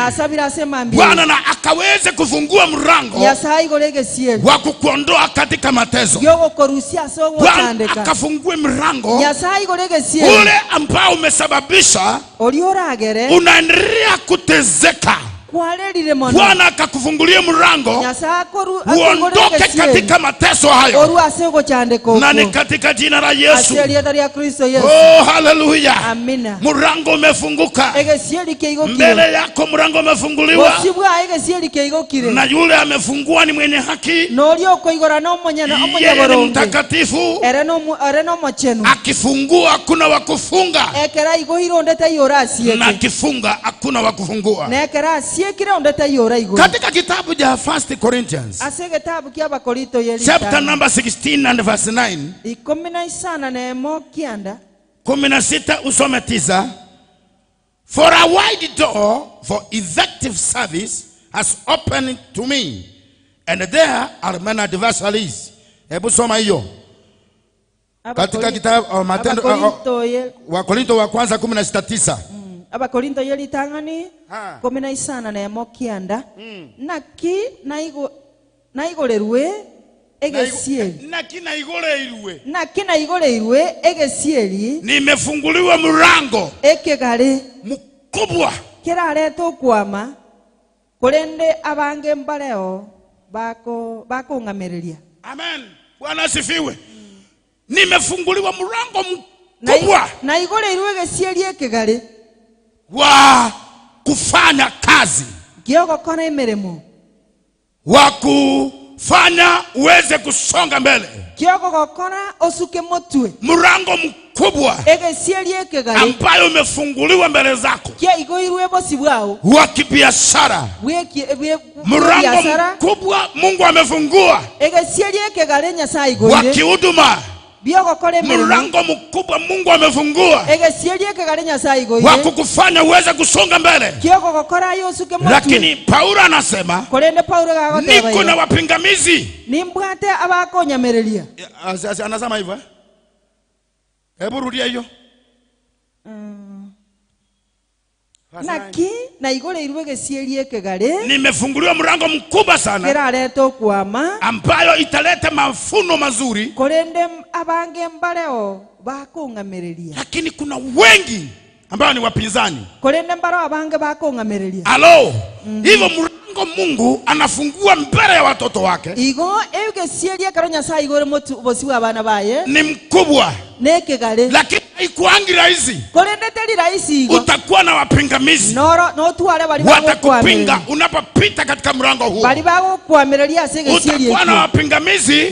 Bwana na akaweze kufungua mlango wa kukuondoa katika mateso. Bwana akafungue mlango ule ambao umesababisha unaendelea kutezeka. Bwana akakufungulia mlango uondoke katika mateso hayo, na ni katika jina la Yesu. Oh, haleluya. Mlango umefunguka mbele yako, mlango umefunguliwa, na yule amefungua ni mwenye haki, yeye ni mtakatifu. Akifungua hakuna wa kufunga, na akifunga hakuna wa kufungua. Katika kitabu cha 1 Corinthians chapter number 16 and verse 9, 16 usome 9. For a wide door for effective service has opened to me, and there are many adversaries. Hebu soma hiyo katika kitabu Matendo wa Korinto wa kwanza 16:9. Abakorinto yelitangani 19 naki naigolerwe egesieli, naki naigolerwe, naki naigolerwe egesieli, nimefunguliwa mlango ekegare mkubwa kirareta okwama korende abange mbareo bako bakong'amereria. Amen. Bwana asifiwe. Nimefunguliwa mlango mkubwa naigolerwe egesieli ekegare wa kufanya kazi, wa kufanya uweze kusonga mbele. Mlango mkubwa ambayo umefunguliwa mbele zako wa kibiashara, mlango mkubwa Mungu amefungua wa kihuduma, mlango mkubwa Mungu amefungua wa kukufanya uweze kusonga mbele. Lakini Paulo anasema niko na wapingamizi. Anasema hivyo. Hebu rudia hiyo. Naki naigolerwe egesieli ekegare, nimefunguliwa mlango mkubwa sana kirareta okwama ambayo italeta mafuno mazuri, korende abange mbareo bakong'amereria. Lakini kuna wengi ambao ni wapinzani, korende mbaro abange bakong'amereria. Alo, hivyo mlango Mungu anafungua mbele ya watoto wake igo egesieli ekero Nyasaye igore motu bosi wa abana baye ni mkubwa nekegare, lakini haikuangi rahisi. Korende teri rahisi igo utakuwa na wapingamizi, noro no tuwale bali watakupinga unapopita katika mlango huo, bali bagokwamireria ase egesieli. Utakuwa na wapingamizi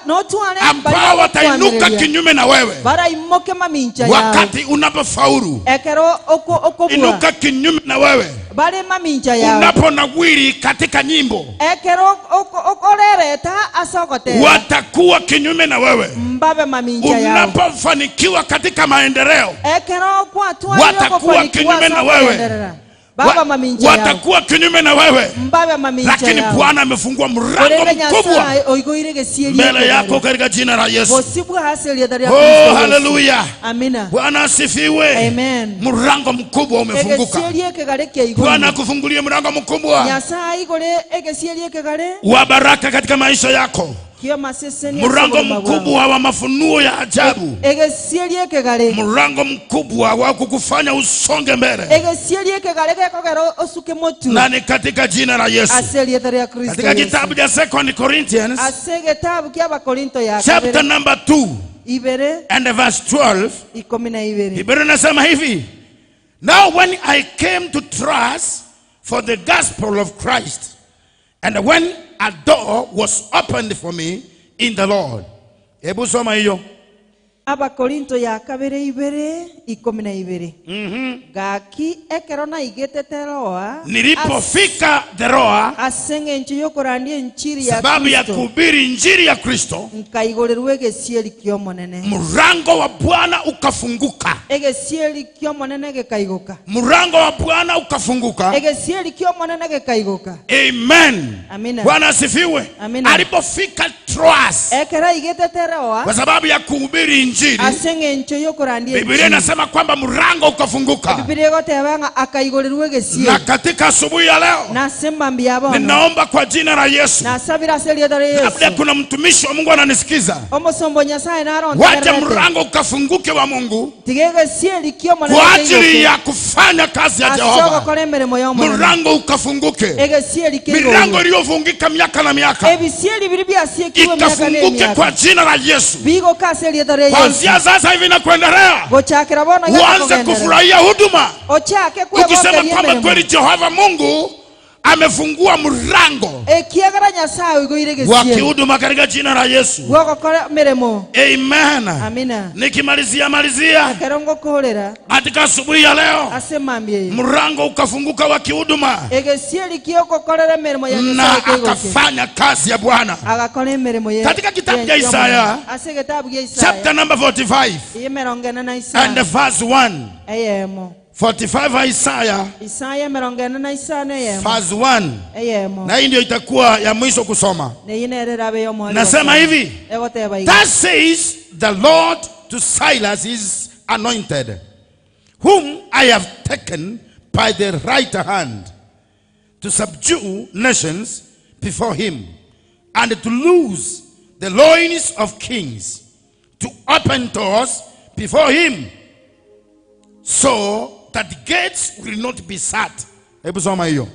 no tuwale ambao watainuka kinyume na wewe baraimoke mamincha yao wakati unapofaulu. Ekero oko inuka kinyume na wewe bale mamincha yao unaponawiri katika nyimbo. Ekero okorereta asogotera watakuwa kinyume na wewe mbabe mamincha yao unapofanikiwa katika maendeleo. Ekero watakuwa kinyume na wewe, baba mamincha yao watakuwa kinyume na wewe mbabe mamincha yao. Lakini Bwana amefungua mlango mkubwa mbele yako katika jina la Yesu. Oh, haleluya. Amina. Bwana asifiwe. Amen. Mlango mkubwa umefunguka. Bwana akufungulie mlango mkubwa wa baraka katika maisha yako. Mlango mkubwa wa mafunuo ya ajabu, mlango mkubwa wa kukufanya usonge mbele, na ni katika jina la Yesu. Katika kitabu cha 2 Corinthians chapter number 2 and verse 12, Biblia inasema hivi: Now when I came to trust for the gospel of Christ, and when a door was opened for me in the Lord. Hebu soma hiyo. Abakorinto ya kabere ibere 12. Gaki ekero na igete Teroa. Nilipofika Teroa asenge nchi yokorandia injili ya sababu ya kuhubiri injili ya Kristo, nkaigorerwe egesieri kiomonene. Mlango wa Bwana ukafunguka. Egesieri kiomonene gekaigoka. Mlango wa Bwana ukafunguka. Egesieri kiomonene gekaigoka. Amen. Amina. Bwana asifiwe. Alipofika Troas ekero igete Teroa kwa sababu ya kuhubiri injili, asenge ncho yokorandia. Biblia inasema kwamba mlango ukafunguka. Biblia igotebanga akaigorerwe egesieri. Na katika asubuhi ya leo nasema mbiabo, ninaomba kwa jina la Yesu, nasabira seli ya Yesu, labda kuna mtumishi wa Mungu ananisikiza, omosombo Nyasaye naronda, wacha mlango ukafunguke wa Mungu tigegesieri kiomonene kwa ajili ya kufanya kazi ya Jehova. Mlango ukafunguke. Egesieri kiomonene. Milango iliyofungika miaka na miaka ebisieri biri byasiekiwe miaka na ikafunguke miaka kwa jina la Yesu. Bigo kaseli ya Yesu. Kuanzia sasa hivi na kuendelea, uanze kufurahia huduma, ukisema kwamba kweli Jehova Mungu amefungua mlango wa kihuduma katika jina la Yesu. Amen. Amina. Nikimalizia malizia katika asubuhi ya leo, mlango ukafunguka wa kihuduma na akafanya kazi ya Bwana. Katika kitabu cha Isaya chapter number 45 and verse 1. 45 Isaiah, Isaiah verse 1. Na hii ndio itakuwa ya mwisho kusoma. Nasema hivi: Thus says the Lord to Silas his anointed, whom I have taken by the right hand to subdue nations before him, and to loose the loins of kings, to open doors before him, so that the gates will not be shut. Hebu soma hiyo.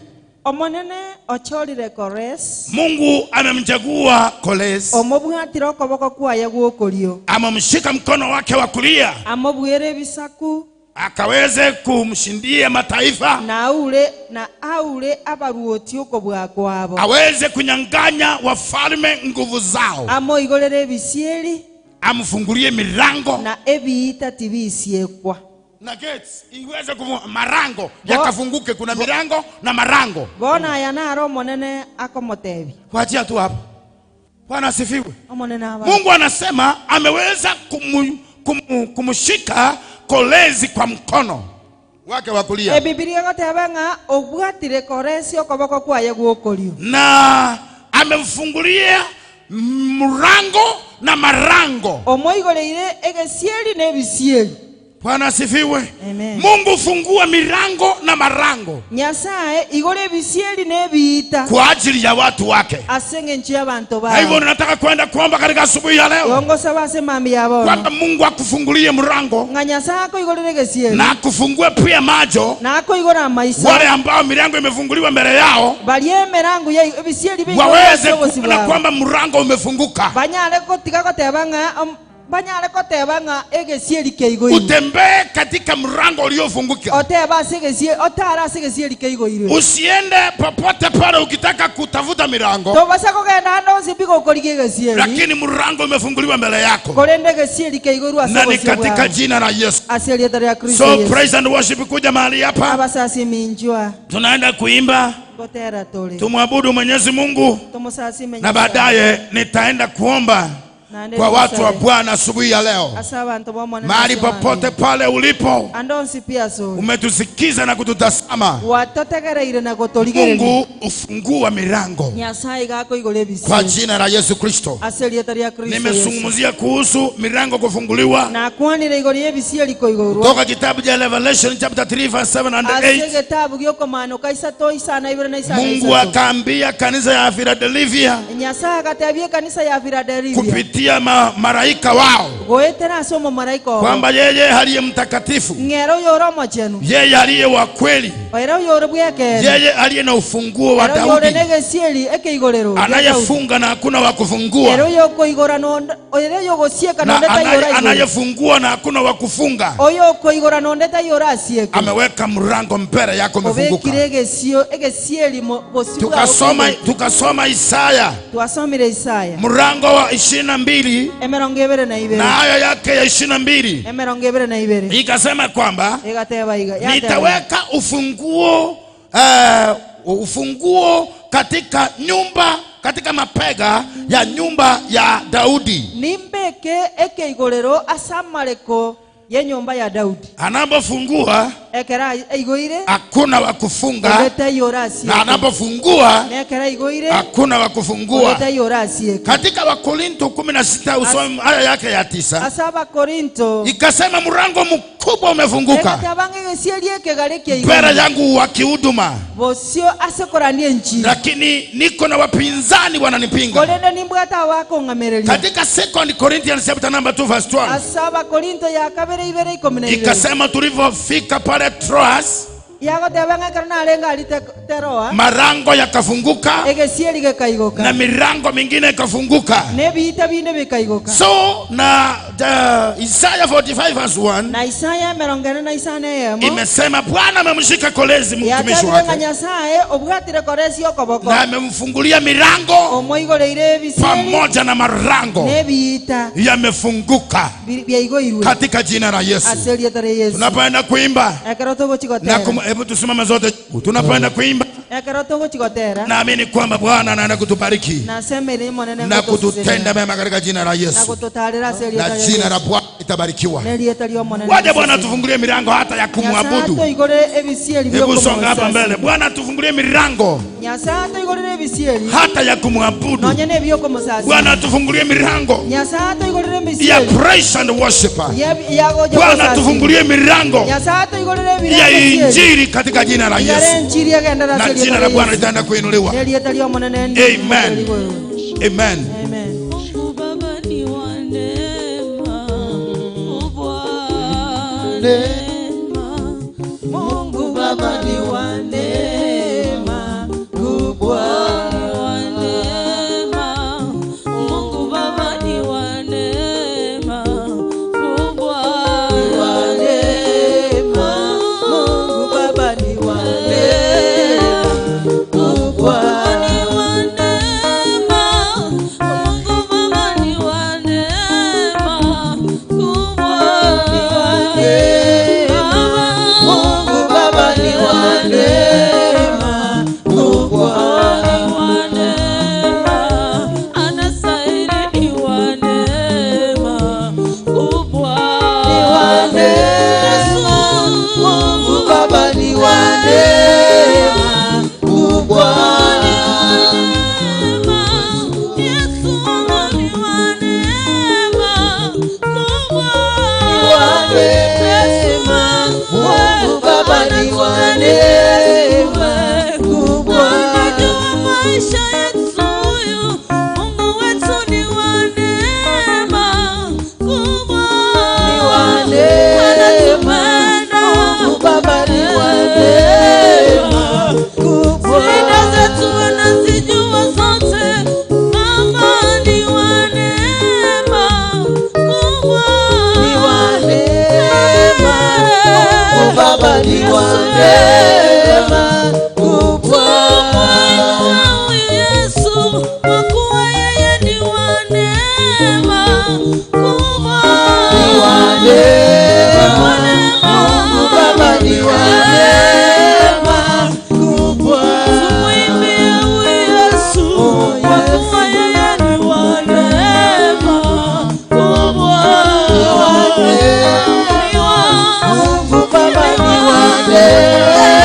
Omonene ochorire Kores. Mungu amemchagua Kores. Omobwatira okoboko kwaye gwokorio. Amemshika mkono wake wa kulia. Amobwere bisaku. Akaweze kumshindia mataifa. Na aure abaruoti okobwa kwabo. Aweze kunyang'anya wafalme nguvu zao. Amoigorere bisieri. Amfungulie milango. Na ebiita tibisiekwa. Na gates iweze kufunguka, marango yakafunguke. Kuna milango na marango. Bona yanaro monene akomotebi. Kuachia tu hapo. Bwana asifiwe. Mungu anasema ameweza kumshika Kolezi kwa mkono wake wa kulia. Biblia gotebanga obwatire Koresi okoboko kwaye gwokorio. Na amemfungulia mlango na marango. Omoigoreire egesieri na ebisieri. Bwana asifiwe. Mungu fungua milango na marango. Nyasaye igore bisieri na ebiita kwa ajili ya watu wake. Asenge nchi ya bantu ba. Hivyo ninataka kwenda kuomba katika asubuhi ya leo. Ongosa base mami ya bono. Kwamba Mungu akufungulie mlango. Nga Nyasaye akoigorere gesieri. Na akufungue pia macho. Na akoigora maisha. Wale ambao milango imefunguliwa mbele yao. Balie milango ya bisieri bi. Waweze kuona kwamba mlango umefunguka. Banyale kotiga kotebanga Banyale kotebanga egesieri keigoirwe. Utembee katika mlango uliofunguka. Oteba segesieri otara segesieri keigoirwe. Usiende popote pale ukitaka kutafuta milango. Tobasa kogenda ndo sibigo korige gesieri. Lakini mlango umefunguliwa mbele yako. Korende gesieri keigoirwe na ni katika jina la Yesu. Aseli ya Kristo. So praise and worship kuja mahali hapa. Abasasi minjua. Tunaenda kuimba. Gotera tole. Tumwabudu Mwenyezi Mungu. Na baadaye nitaenda kuomba kwa watu wa Bwana asubuhi ya leo. Mahali popote pale ulipo, umetusikiza na kututazama, Mungu ufungua milango kwa jina la Yesu Kristo. Nimezungumzia kuhusu milango kufunguliwa kutoka kitabu cha Revelation chapter 3 verse 7 and 8. Mungu akaambia kanisa ya Philadelphia kupitia Kupitia maraika wao, kwamba yeye aliye mtakatifu, yeye aliye wa kweli, yeye aliye na ufunguo wa Daudi, anayefunga na hakuna wa kufungua, na anayefungua na hakuna wa kufunga, ameweka mlango mbele yako umefunguka. Tukasoma Isaya mlango wa 22 na aya yake ya 22 ikasema kwamba nitaweka ufunguo katika nyumba, katika mapega ya nyumba ya Daudi. Nimbeke ekeigorero asamareko ya nyumba ya Daudi. Anapofungua hakuna wa kufunga, na anapofungua hakuna wa kufungua. Katika Wakorinto 16 usome aya yake ya 9. Ikasema mlango mkubwa umefunguka mbele yangu wa kihuduma, lakini niko na wapinzani wananipinga. Katika 2 Corinthians chapter number 2 verse 12 ikasema tulivyofika pale Troas, marango yakafunguka na mirango mingine ikafunguka. So na Isaiah 45 verse 1 imesema Bwana amemshika Koresi mtumishi wake na amemfungulia mirango pamoja na marango yamefunguka katika jina la Yesu. Tunapoenda kuimba na hebu tusimame zote. Tunapenda kuimba. Naamini kwamba Bwana anaenda kutubariki na kututenda mema katika jina la Yesu, na jina la Bwana litabarikiwa. Waje Bwana tufungulie milango hata ya kumwabudu. Hebu songa hapa mbele. Bwana tufungulie milango hata ya kumwabudu. Bwana tufungulie milango ya praise and worship. Bwana tufungulie milango ya injili katika jina la Yesu, na jina la Bwana litaenda kuinuliwa. Amen. Amen. Mungu Baba ni wa neema, Bwana. Mungu Baba ni wa neema, Bwana. Mungu Baba ni wa neema, Bwana. Mungu Baba ni wa neema, Mungu Baba ni wa neema, Mungu Baba ni wa neema kubwa. Mungu Baba ni wa neema kubwa. Maisha yetu huyu Mungu wetu ni wa neema kubwa. Ni wa neema. Mungu Baba ni wa neema kubwa. Shida zetu anazijua zote. Baba ni wa neema kubwa. Ni wa neema. Mungu Baba ni wa neema kubwa. Yesu, kwa kuwa yeye ni wa neema kubwa. Ni wa neema. Mungu Baba ni wa neema kubwa. Tumwimbie huyu Yesu, kwa kuwa yeye ni wa neema kubwa. Mungu Baba ni wa neema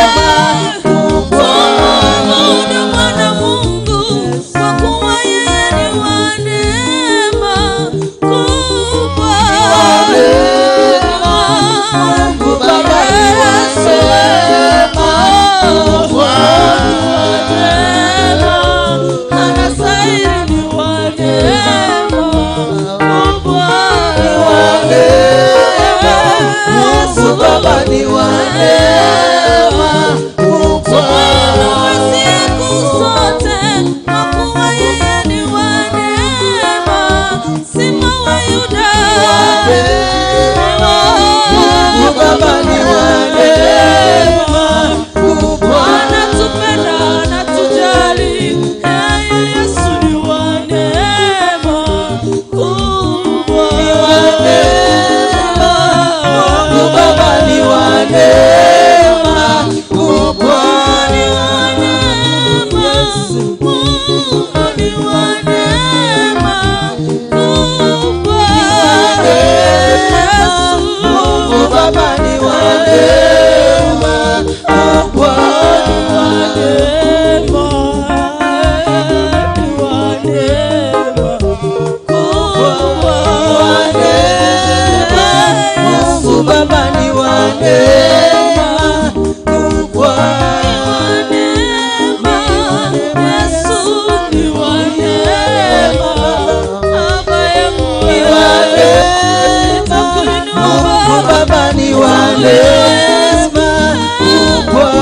neema kubwa.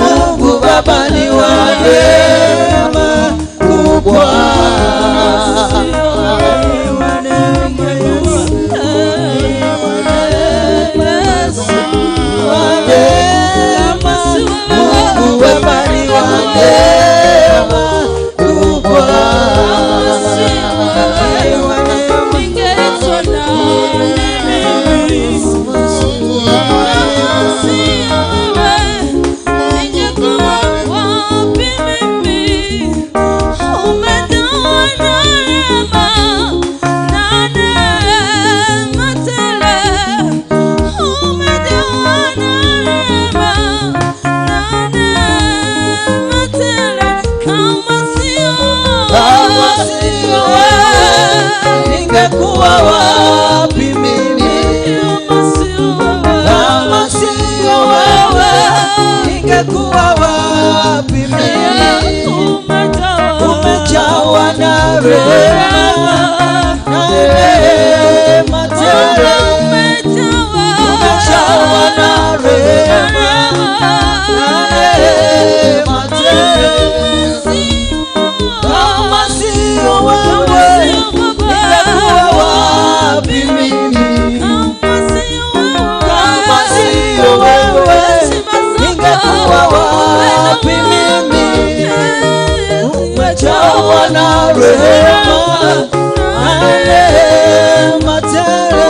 Mungu Baba ni wa neema kubwa. Mungu Baba ni wa neema kubwa. Ningekuwa wapi mimi kama sio wewe? Ningekuwa wapi mimi? Umejawa na rehema na neema tele. Umejawa na rehema na neema tele. Kama sio wewe ningekuwa wapi mimi? Kama sio wewe ningekuwa wapi mimi? Umejawa na rehema na neema tele.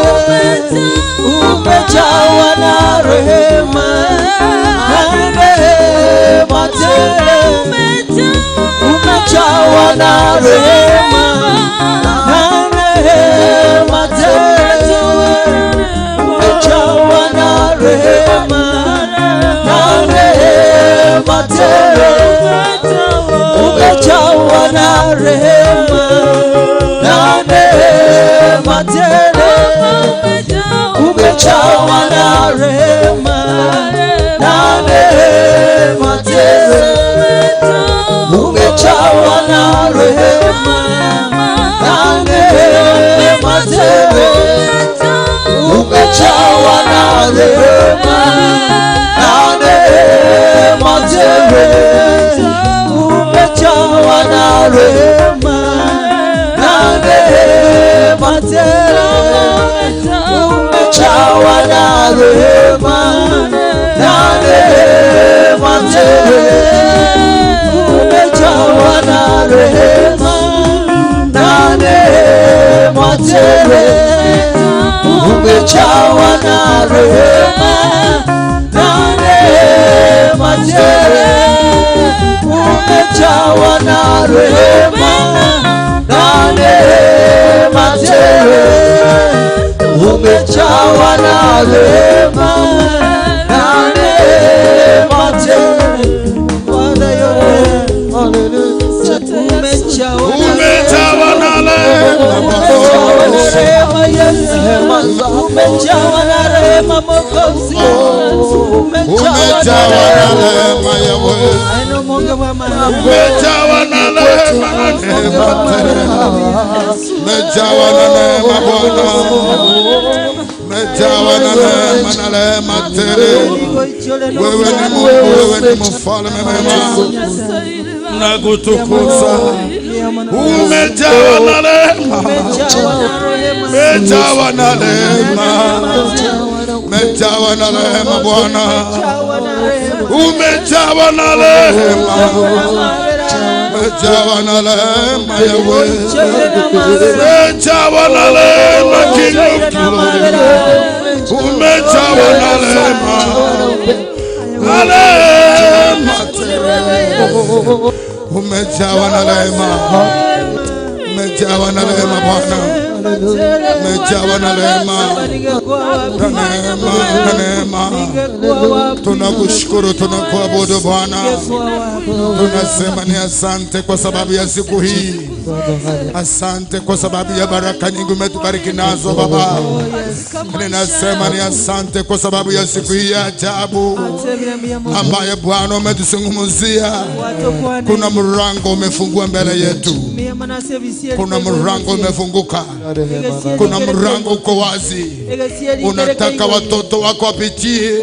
Umejawa na rehema na neema tele. Umejawa na rehema na neema tele. Umejawa na rehema na neema tele. Umejawa na rehema na neema tele. Umejawa na rehema na neema tele. Umejawa na rehema na neema tele. Umejawa na rehema na neema tele. Umejawa na rehema na neema tele. Umejawa na rehema na neema tele. Umejawa na rehema na neema tele. Umejawa na rehema na neema tele. Umejawa na rehema na neema tele. Umejawa na rehema na neema tele. Father, your name, hallelujah. Umejawa na rehema Yesu, umejawa na rehema Mwokozi, umejawa na rehema Yahweh, umejawa na rehema na neema, umejawa na neema Bwana, umejawa na neema na rehema tele. Wewe ni Mungu, wewe ni mfalme mwema, nakutukuza. Umejawa na rehema, umejawa na rehema, umejawa na rehema Bwana, umejawa na rehema, umejawa na rehema Yahweh, umejawa na rehema King of Glory, umejawa na rehema na rehema tele. Umejawa na rehema, umejawa na rehema Bwana, umejawa na rehema na neema na neema. Tunakushukuru, tunakuabudu Bwana, tunasema ni asante kwa sababu ya siku hii. Asante kwa sababu ya baraka nyingi umetubariki nazo Baba. Ninasema ni asante kwa sababu ya siku hii ya ajabu ambaye Bwana umetuzungumzia. Kuna mlango umefungua mbele yetu. Kuna mlango umefunguka. Kuna mlango uko wazi. Unataka watoto wako wapitie,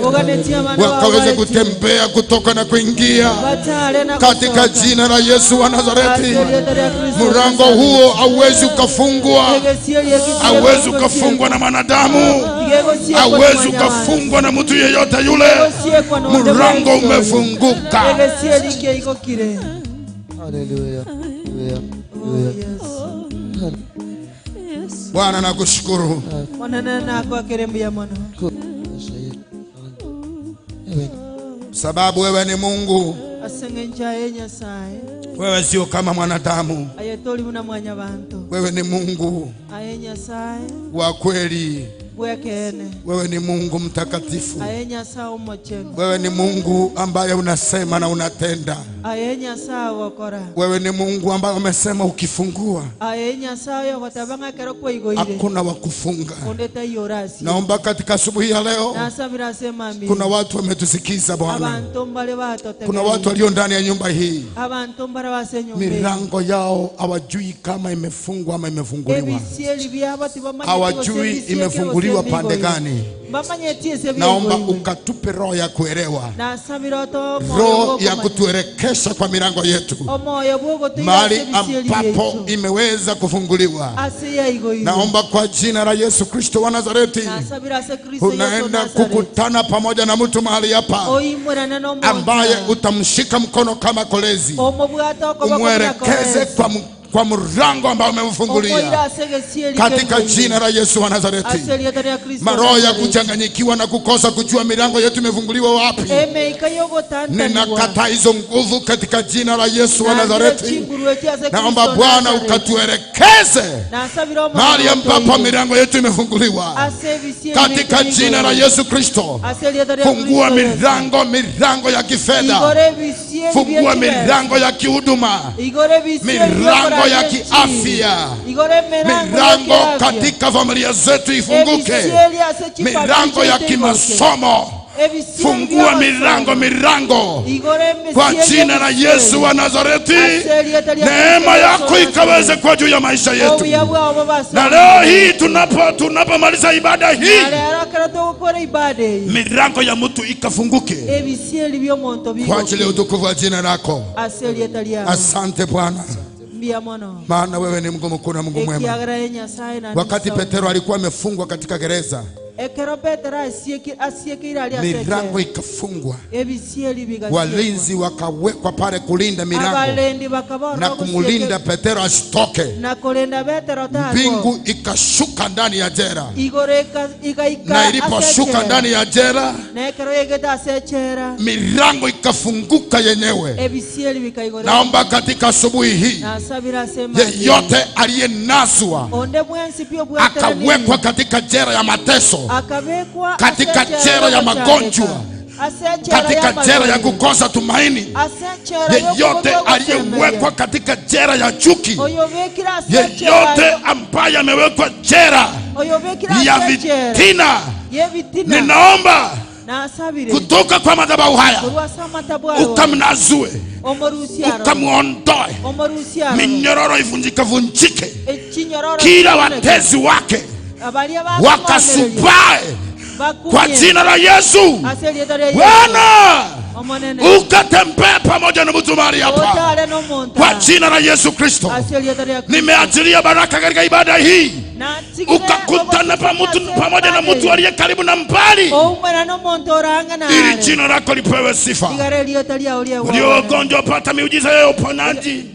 wakaweze kutembea kutoka na kuingia katika jina la Yesu wa Nazareti. Mlango huo hauwezi ukafungwa. Hauwezi ukafungwa na mwanadamu. Hauwezi ukafungwa na mtu yeyote yule. Mlango umefunguka. Haleluya. Bwana nakushukuru. Sababu wewe ni Mungu. Wewe sio kama mwanadamu. Wewe ni Mungu wa kweli. Wewe ni Mungu mtakatifu. Wewe ni Mungu ambaye unasema na unatenda. Wewe ni Mungu ambaye umesema ukifungua hakuna wa kufunga. Naomba katika asubuhi ya leo, kuna watu wametusikiza Bwana. Kuna watu walio ndani ya nyumba hii, milango yao hawajui kama imefungwa ama imefunguliwa. Hawajui imefunguliwa pande gani. Naomba ukatupe roho ya kuelewa, roho ya kutuelekesha kwa milango yetu mahali ambapo imeweza kufunguliwa. Naomba kwa jina la Yesu Kristo wa Nazareti, unaenda kukutana pamoja na mtu mahali hapa ambaye utamshika mkono kama kolezi, umwelekeze kwa mlango ambao umemfungulia katika jina la Yesu wa Nazareti. Maroho ya kuchanganyikiwa na kukosa kujua milango yetu imefunguliwa wapi, ninakataa hizo nguvu katika jina la Yesu wa Nazareti. Naomba Bwana ukatuelekeze mahali ambapo milango yetu imefunguliwa katika jina la Yesu Kristo. Fungua milango, milango ya kifedha, fungua milango ya kihuduma, milango ya kiafya, milango katika familia zetu ifunguke, milango ya kimasomo. Fungua milango, milango kwa jina la Yesu wa Nazareti. Neema yako ikaweze kwa juu ya maisha yetu. Na leo hii tunapomaliza ibada hii, milango ya mtu ikafunguke kwa ajili ya utukufu wa jina lako. Asante Bwana, maana wewe ni Mungu mkuu na Mungu mwema. Wakati Petero alikuwa amefungwa katika gereza, milango ikafungwa, walinzi wakawekwa pale kulinda milango na kumulinda Petero asitoke. Mbingu ikashuka ndani ya jela, na iliposhuka ndani ya jela, milango ikafunguka yenyewe. Naomba katika asubuhi hii, yeyote aliyenaswa akawekwa katika jela ya mateso, katika jela ya magonjwa, katika jela ya kukosa tumaini, yeyote aliyewekwa katika jela ya chuki, yeyote ambaye amewekwa jela ya vitina, ninaomba kutoka kwa madhabahu haya ukamnazue, ukamuondoe, minyororo ivunjike vunjike, kila watezi wake wakasubae kwa jina la Yesu. Bwana ukatembea pamoja na mtu mahali hapa kwa jina la Yesu Kristo. Nimeachilia baraka katika ibada hii, ukakutana pamoja na mtu aliye karibu na mbali, ili jina lako lipewe sifa. Walio wagonjwa pata miujiza ya uponaji,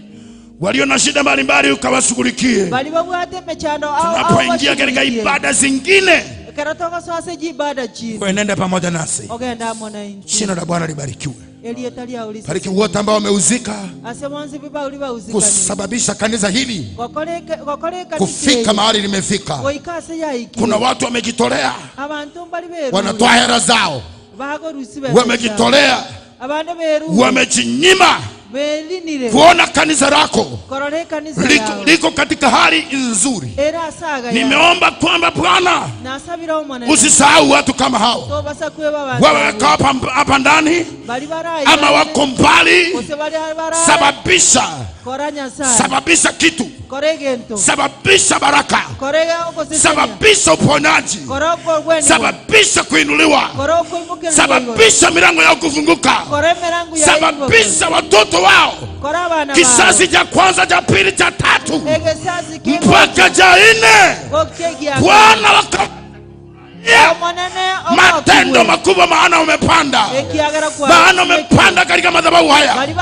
walio na shida mbalimbali ukawashughulikie. Tunapoingia katika ibada zingine, nenda pamoja nasi. Jina la Bwana libarikiwe. Bariki wote ambao wameuzika kusababisha kanisa hili kufika mahali limefika. Kuna watu wamejitolea, wanatoa hela zao, wamejitolea, wamejinyima kuona kanisa lako liko katika hali nzuri. Nimeomba kwamba Bwana usisahau watu kama hao, wawe hapa ndani ama wako mbali. Sababisha kitu, sababisha baraka, sababisha uponyaji, sababisha kuinuliwa, sababisha milango yao kufunguka, sababisha watoto wao kizazi cha kwanza, cha pili, cha tatu mpaka cha nne, Bwana waka matendo makubwa. Maana umepanda, maana umepanda katika madhabahu haya,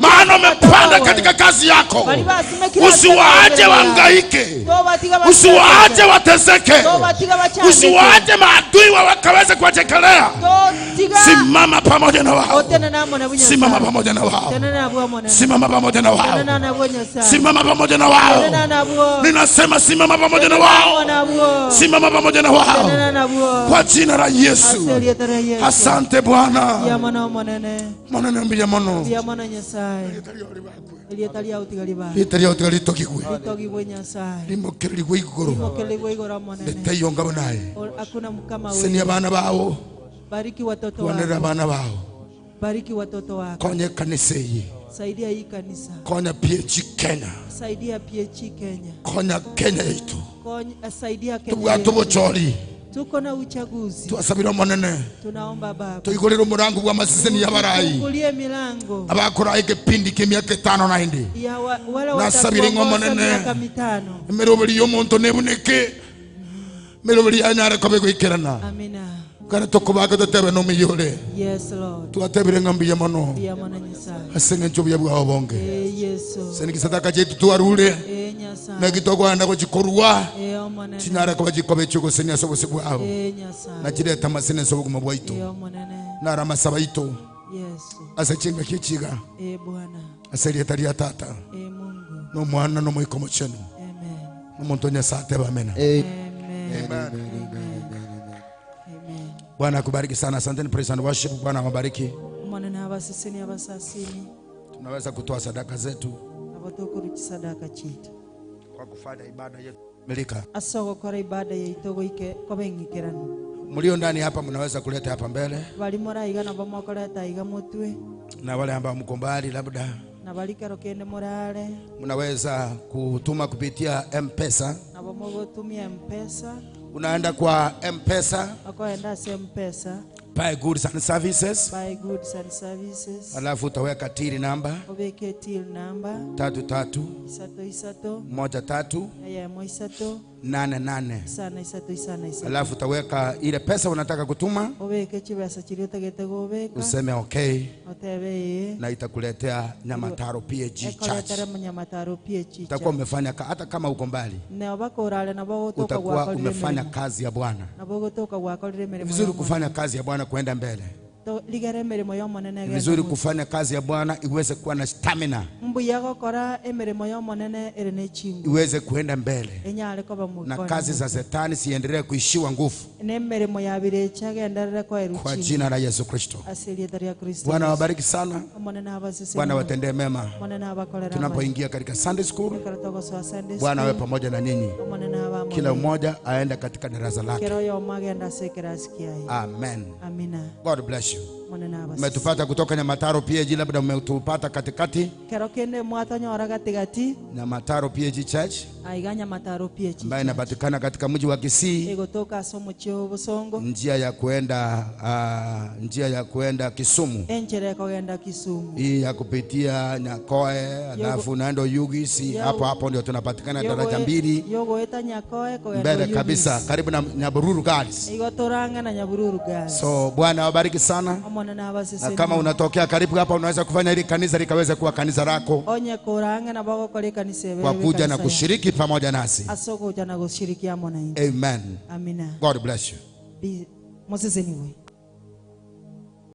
maana umepanda katika kazi yako. Usiwaache wahangaike, usiwaache wateseke, usiwaache maadui wakaweze kuwachekelea. Simama pamoja na wao, simama pamoja na wao, simama pamoja na wao, simama pamoja na wao. Ninasema simama pamoja na wao, simama pamoja na wao kwa jina la Yesu. Asante Bwana. Manene mbia mono. Bariki watoto wako. Bariki watoto wako. Konya kanisa hii. Saidia hii kanisa. Konya PAG Kenya. Saidia PAG Kenya. Konya Kenya yetu. Konya saidia Kenya. Tuko na uchaguzi. Tuasabira monene. Tunaomba Baba. Tuigurire murango wa masiseni ya barai. Tufungulie milango. Abakora igipindi k'emyaka 5 na indi. Ya wale watakuongoza miaka 5. Emiroberi y'omuntu nebuneke. Miroberi anyare kobe gwikirana. Amina. Kana tokubaga tutebe no miyore. Yes Lord. Tuatebire ngambi ya mono. Ya mono Nyasaye. Asenge njobu ya bonge. Yesu. Seniki sadaka jetu tuarure. Nyasaye. Na kitogwanda gochikorwa. Omonene. Chinyara ko bajikobe chugo senya sobo sebwao. Nyasaye. Na chireta masene sobo kumabwaito. Omonene. Na ramasaba ito. Yesu. Ase chinga kichiga. Bwana. Ase leta tata. Mungu. No mwana no moikomo chenu. Amen. No muntu Nyasaye teba amena. Amen. Amen. Bwana akubariki sana. Asanteni praise and worship. Bwana awabariki. Tunaweza kutoa sadaka zetu kwa kufanya ibada yetu milika. Mlio ndani hapa mnaweza kuleta hapa mbele. Na wale ambao mko mbali labda mnaweza kutuma kupitia M-Pesa. Unaenda kwa M-Pesa. Buy goods and services. Buy goods and services. Alafu utaweka till number. Ubeke till number. 3 3 3 1 3 1 8 8. Sana 3 sana 3. Alafu utaweka ile pesa unataka kutuma. Ubeke chibesa chiri utagete gobeka. Useme okay. Otebe. Na itakuletea Nyamataro PAG Church. Utakuwa umefanya hata kama uko mbali. Na bakorale na bagotoka utakuwa umefanya kazi ya Bwana. Na bagotoka gwakorire mirimo. Vizuri kufanya kazi ya Bwana kuenda mbele. Vizuri kufanya kazi ya Bwana iweze kuwa na stamina. Iweze kuenda mbele. Na kazi za shetani siendelee kuishiwa nguvu. Kwa jina la Yesu Kristo. Bwana wabariki sana. Bwana watendee mema. Tunapoingia katika Sunday school, Bwana awe pamoja na ninyi. Kila mmoja aende katika darasa lake. Amen. Amina. God bless you. Umetupata kutoka Nyamataro PAG, labda umetupata katikati. Nyamataro PAG Church ambayo inapatikana katika mji wa Kisii, njia ya kuenda Kisumu, hii ya kupitia Nyakoe alafu unaenda Yugisi. Hapo hapo ndio tunapatikana, daraja 2 mbele kabisa, karibu na Nyabururu Girls. So Bwana awabariki sana. Na kama unatokea karibu hapa, unaweza kufanya ili kanisa likaweze kuwa kanisa lako kwa kuja na kushiriki pamoja nasi. Amen. God bless you.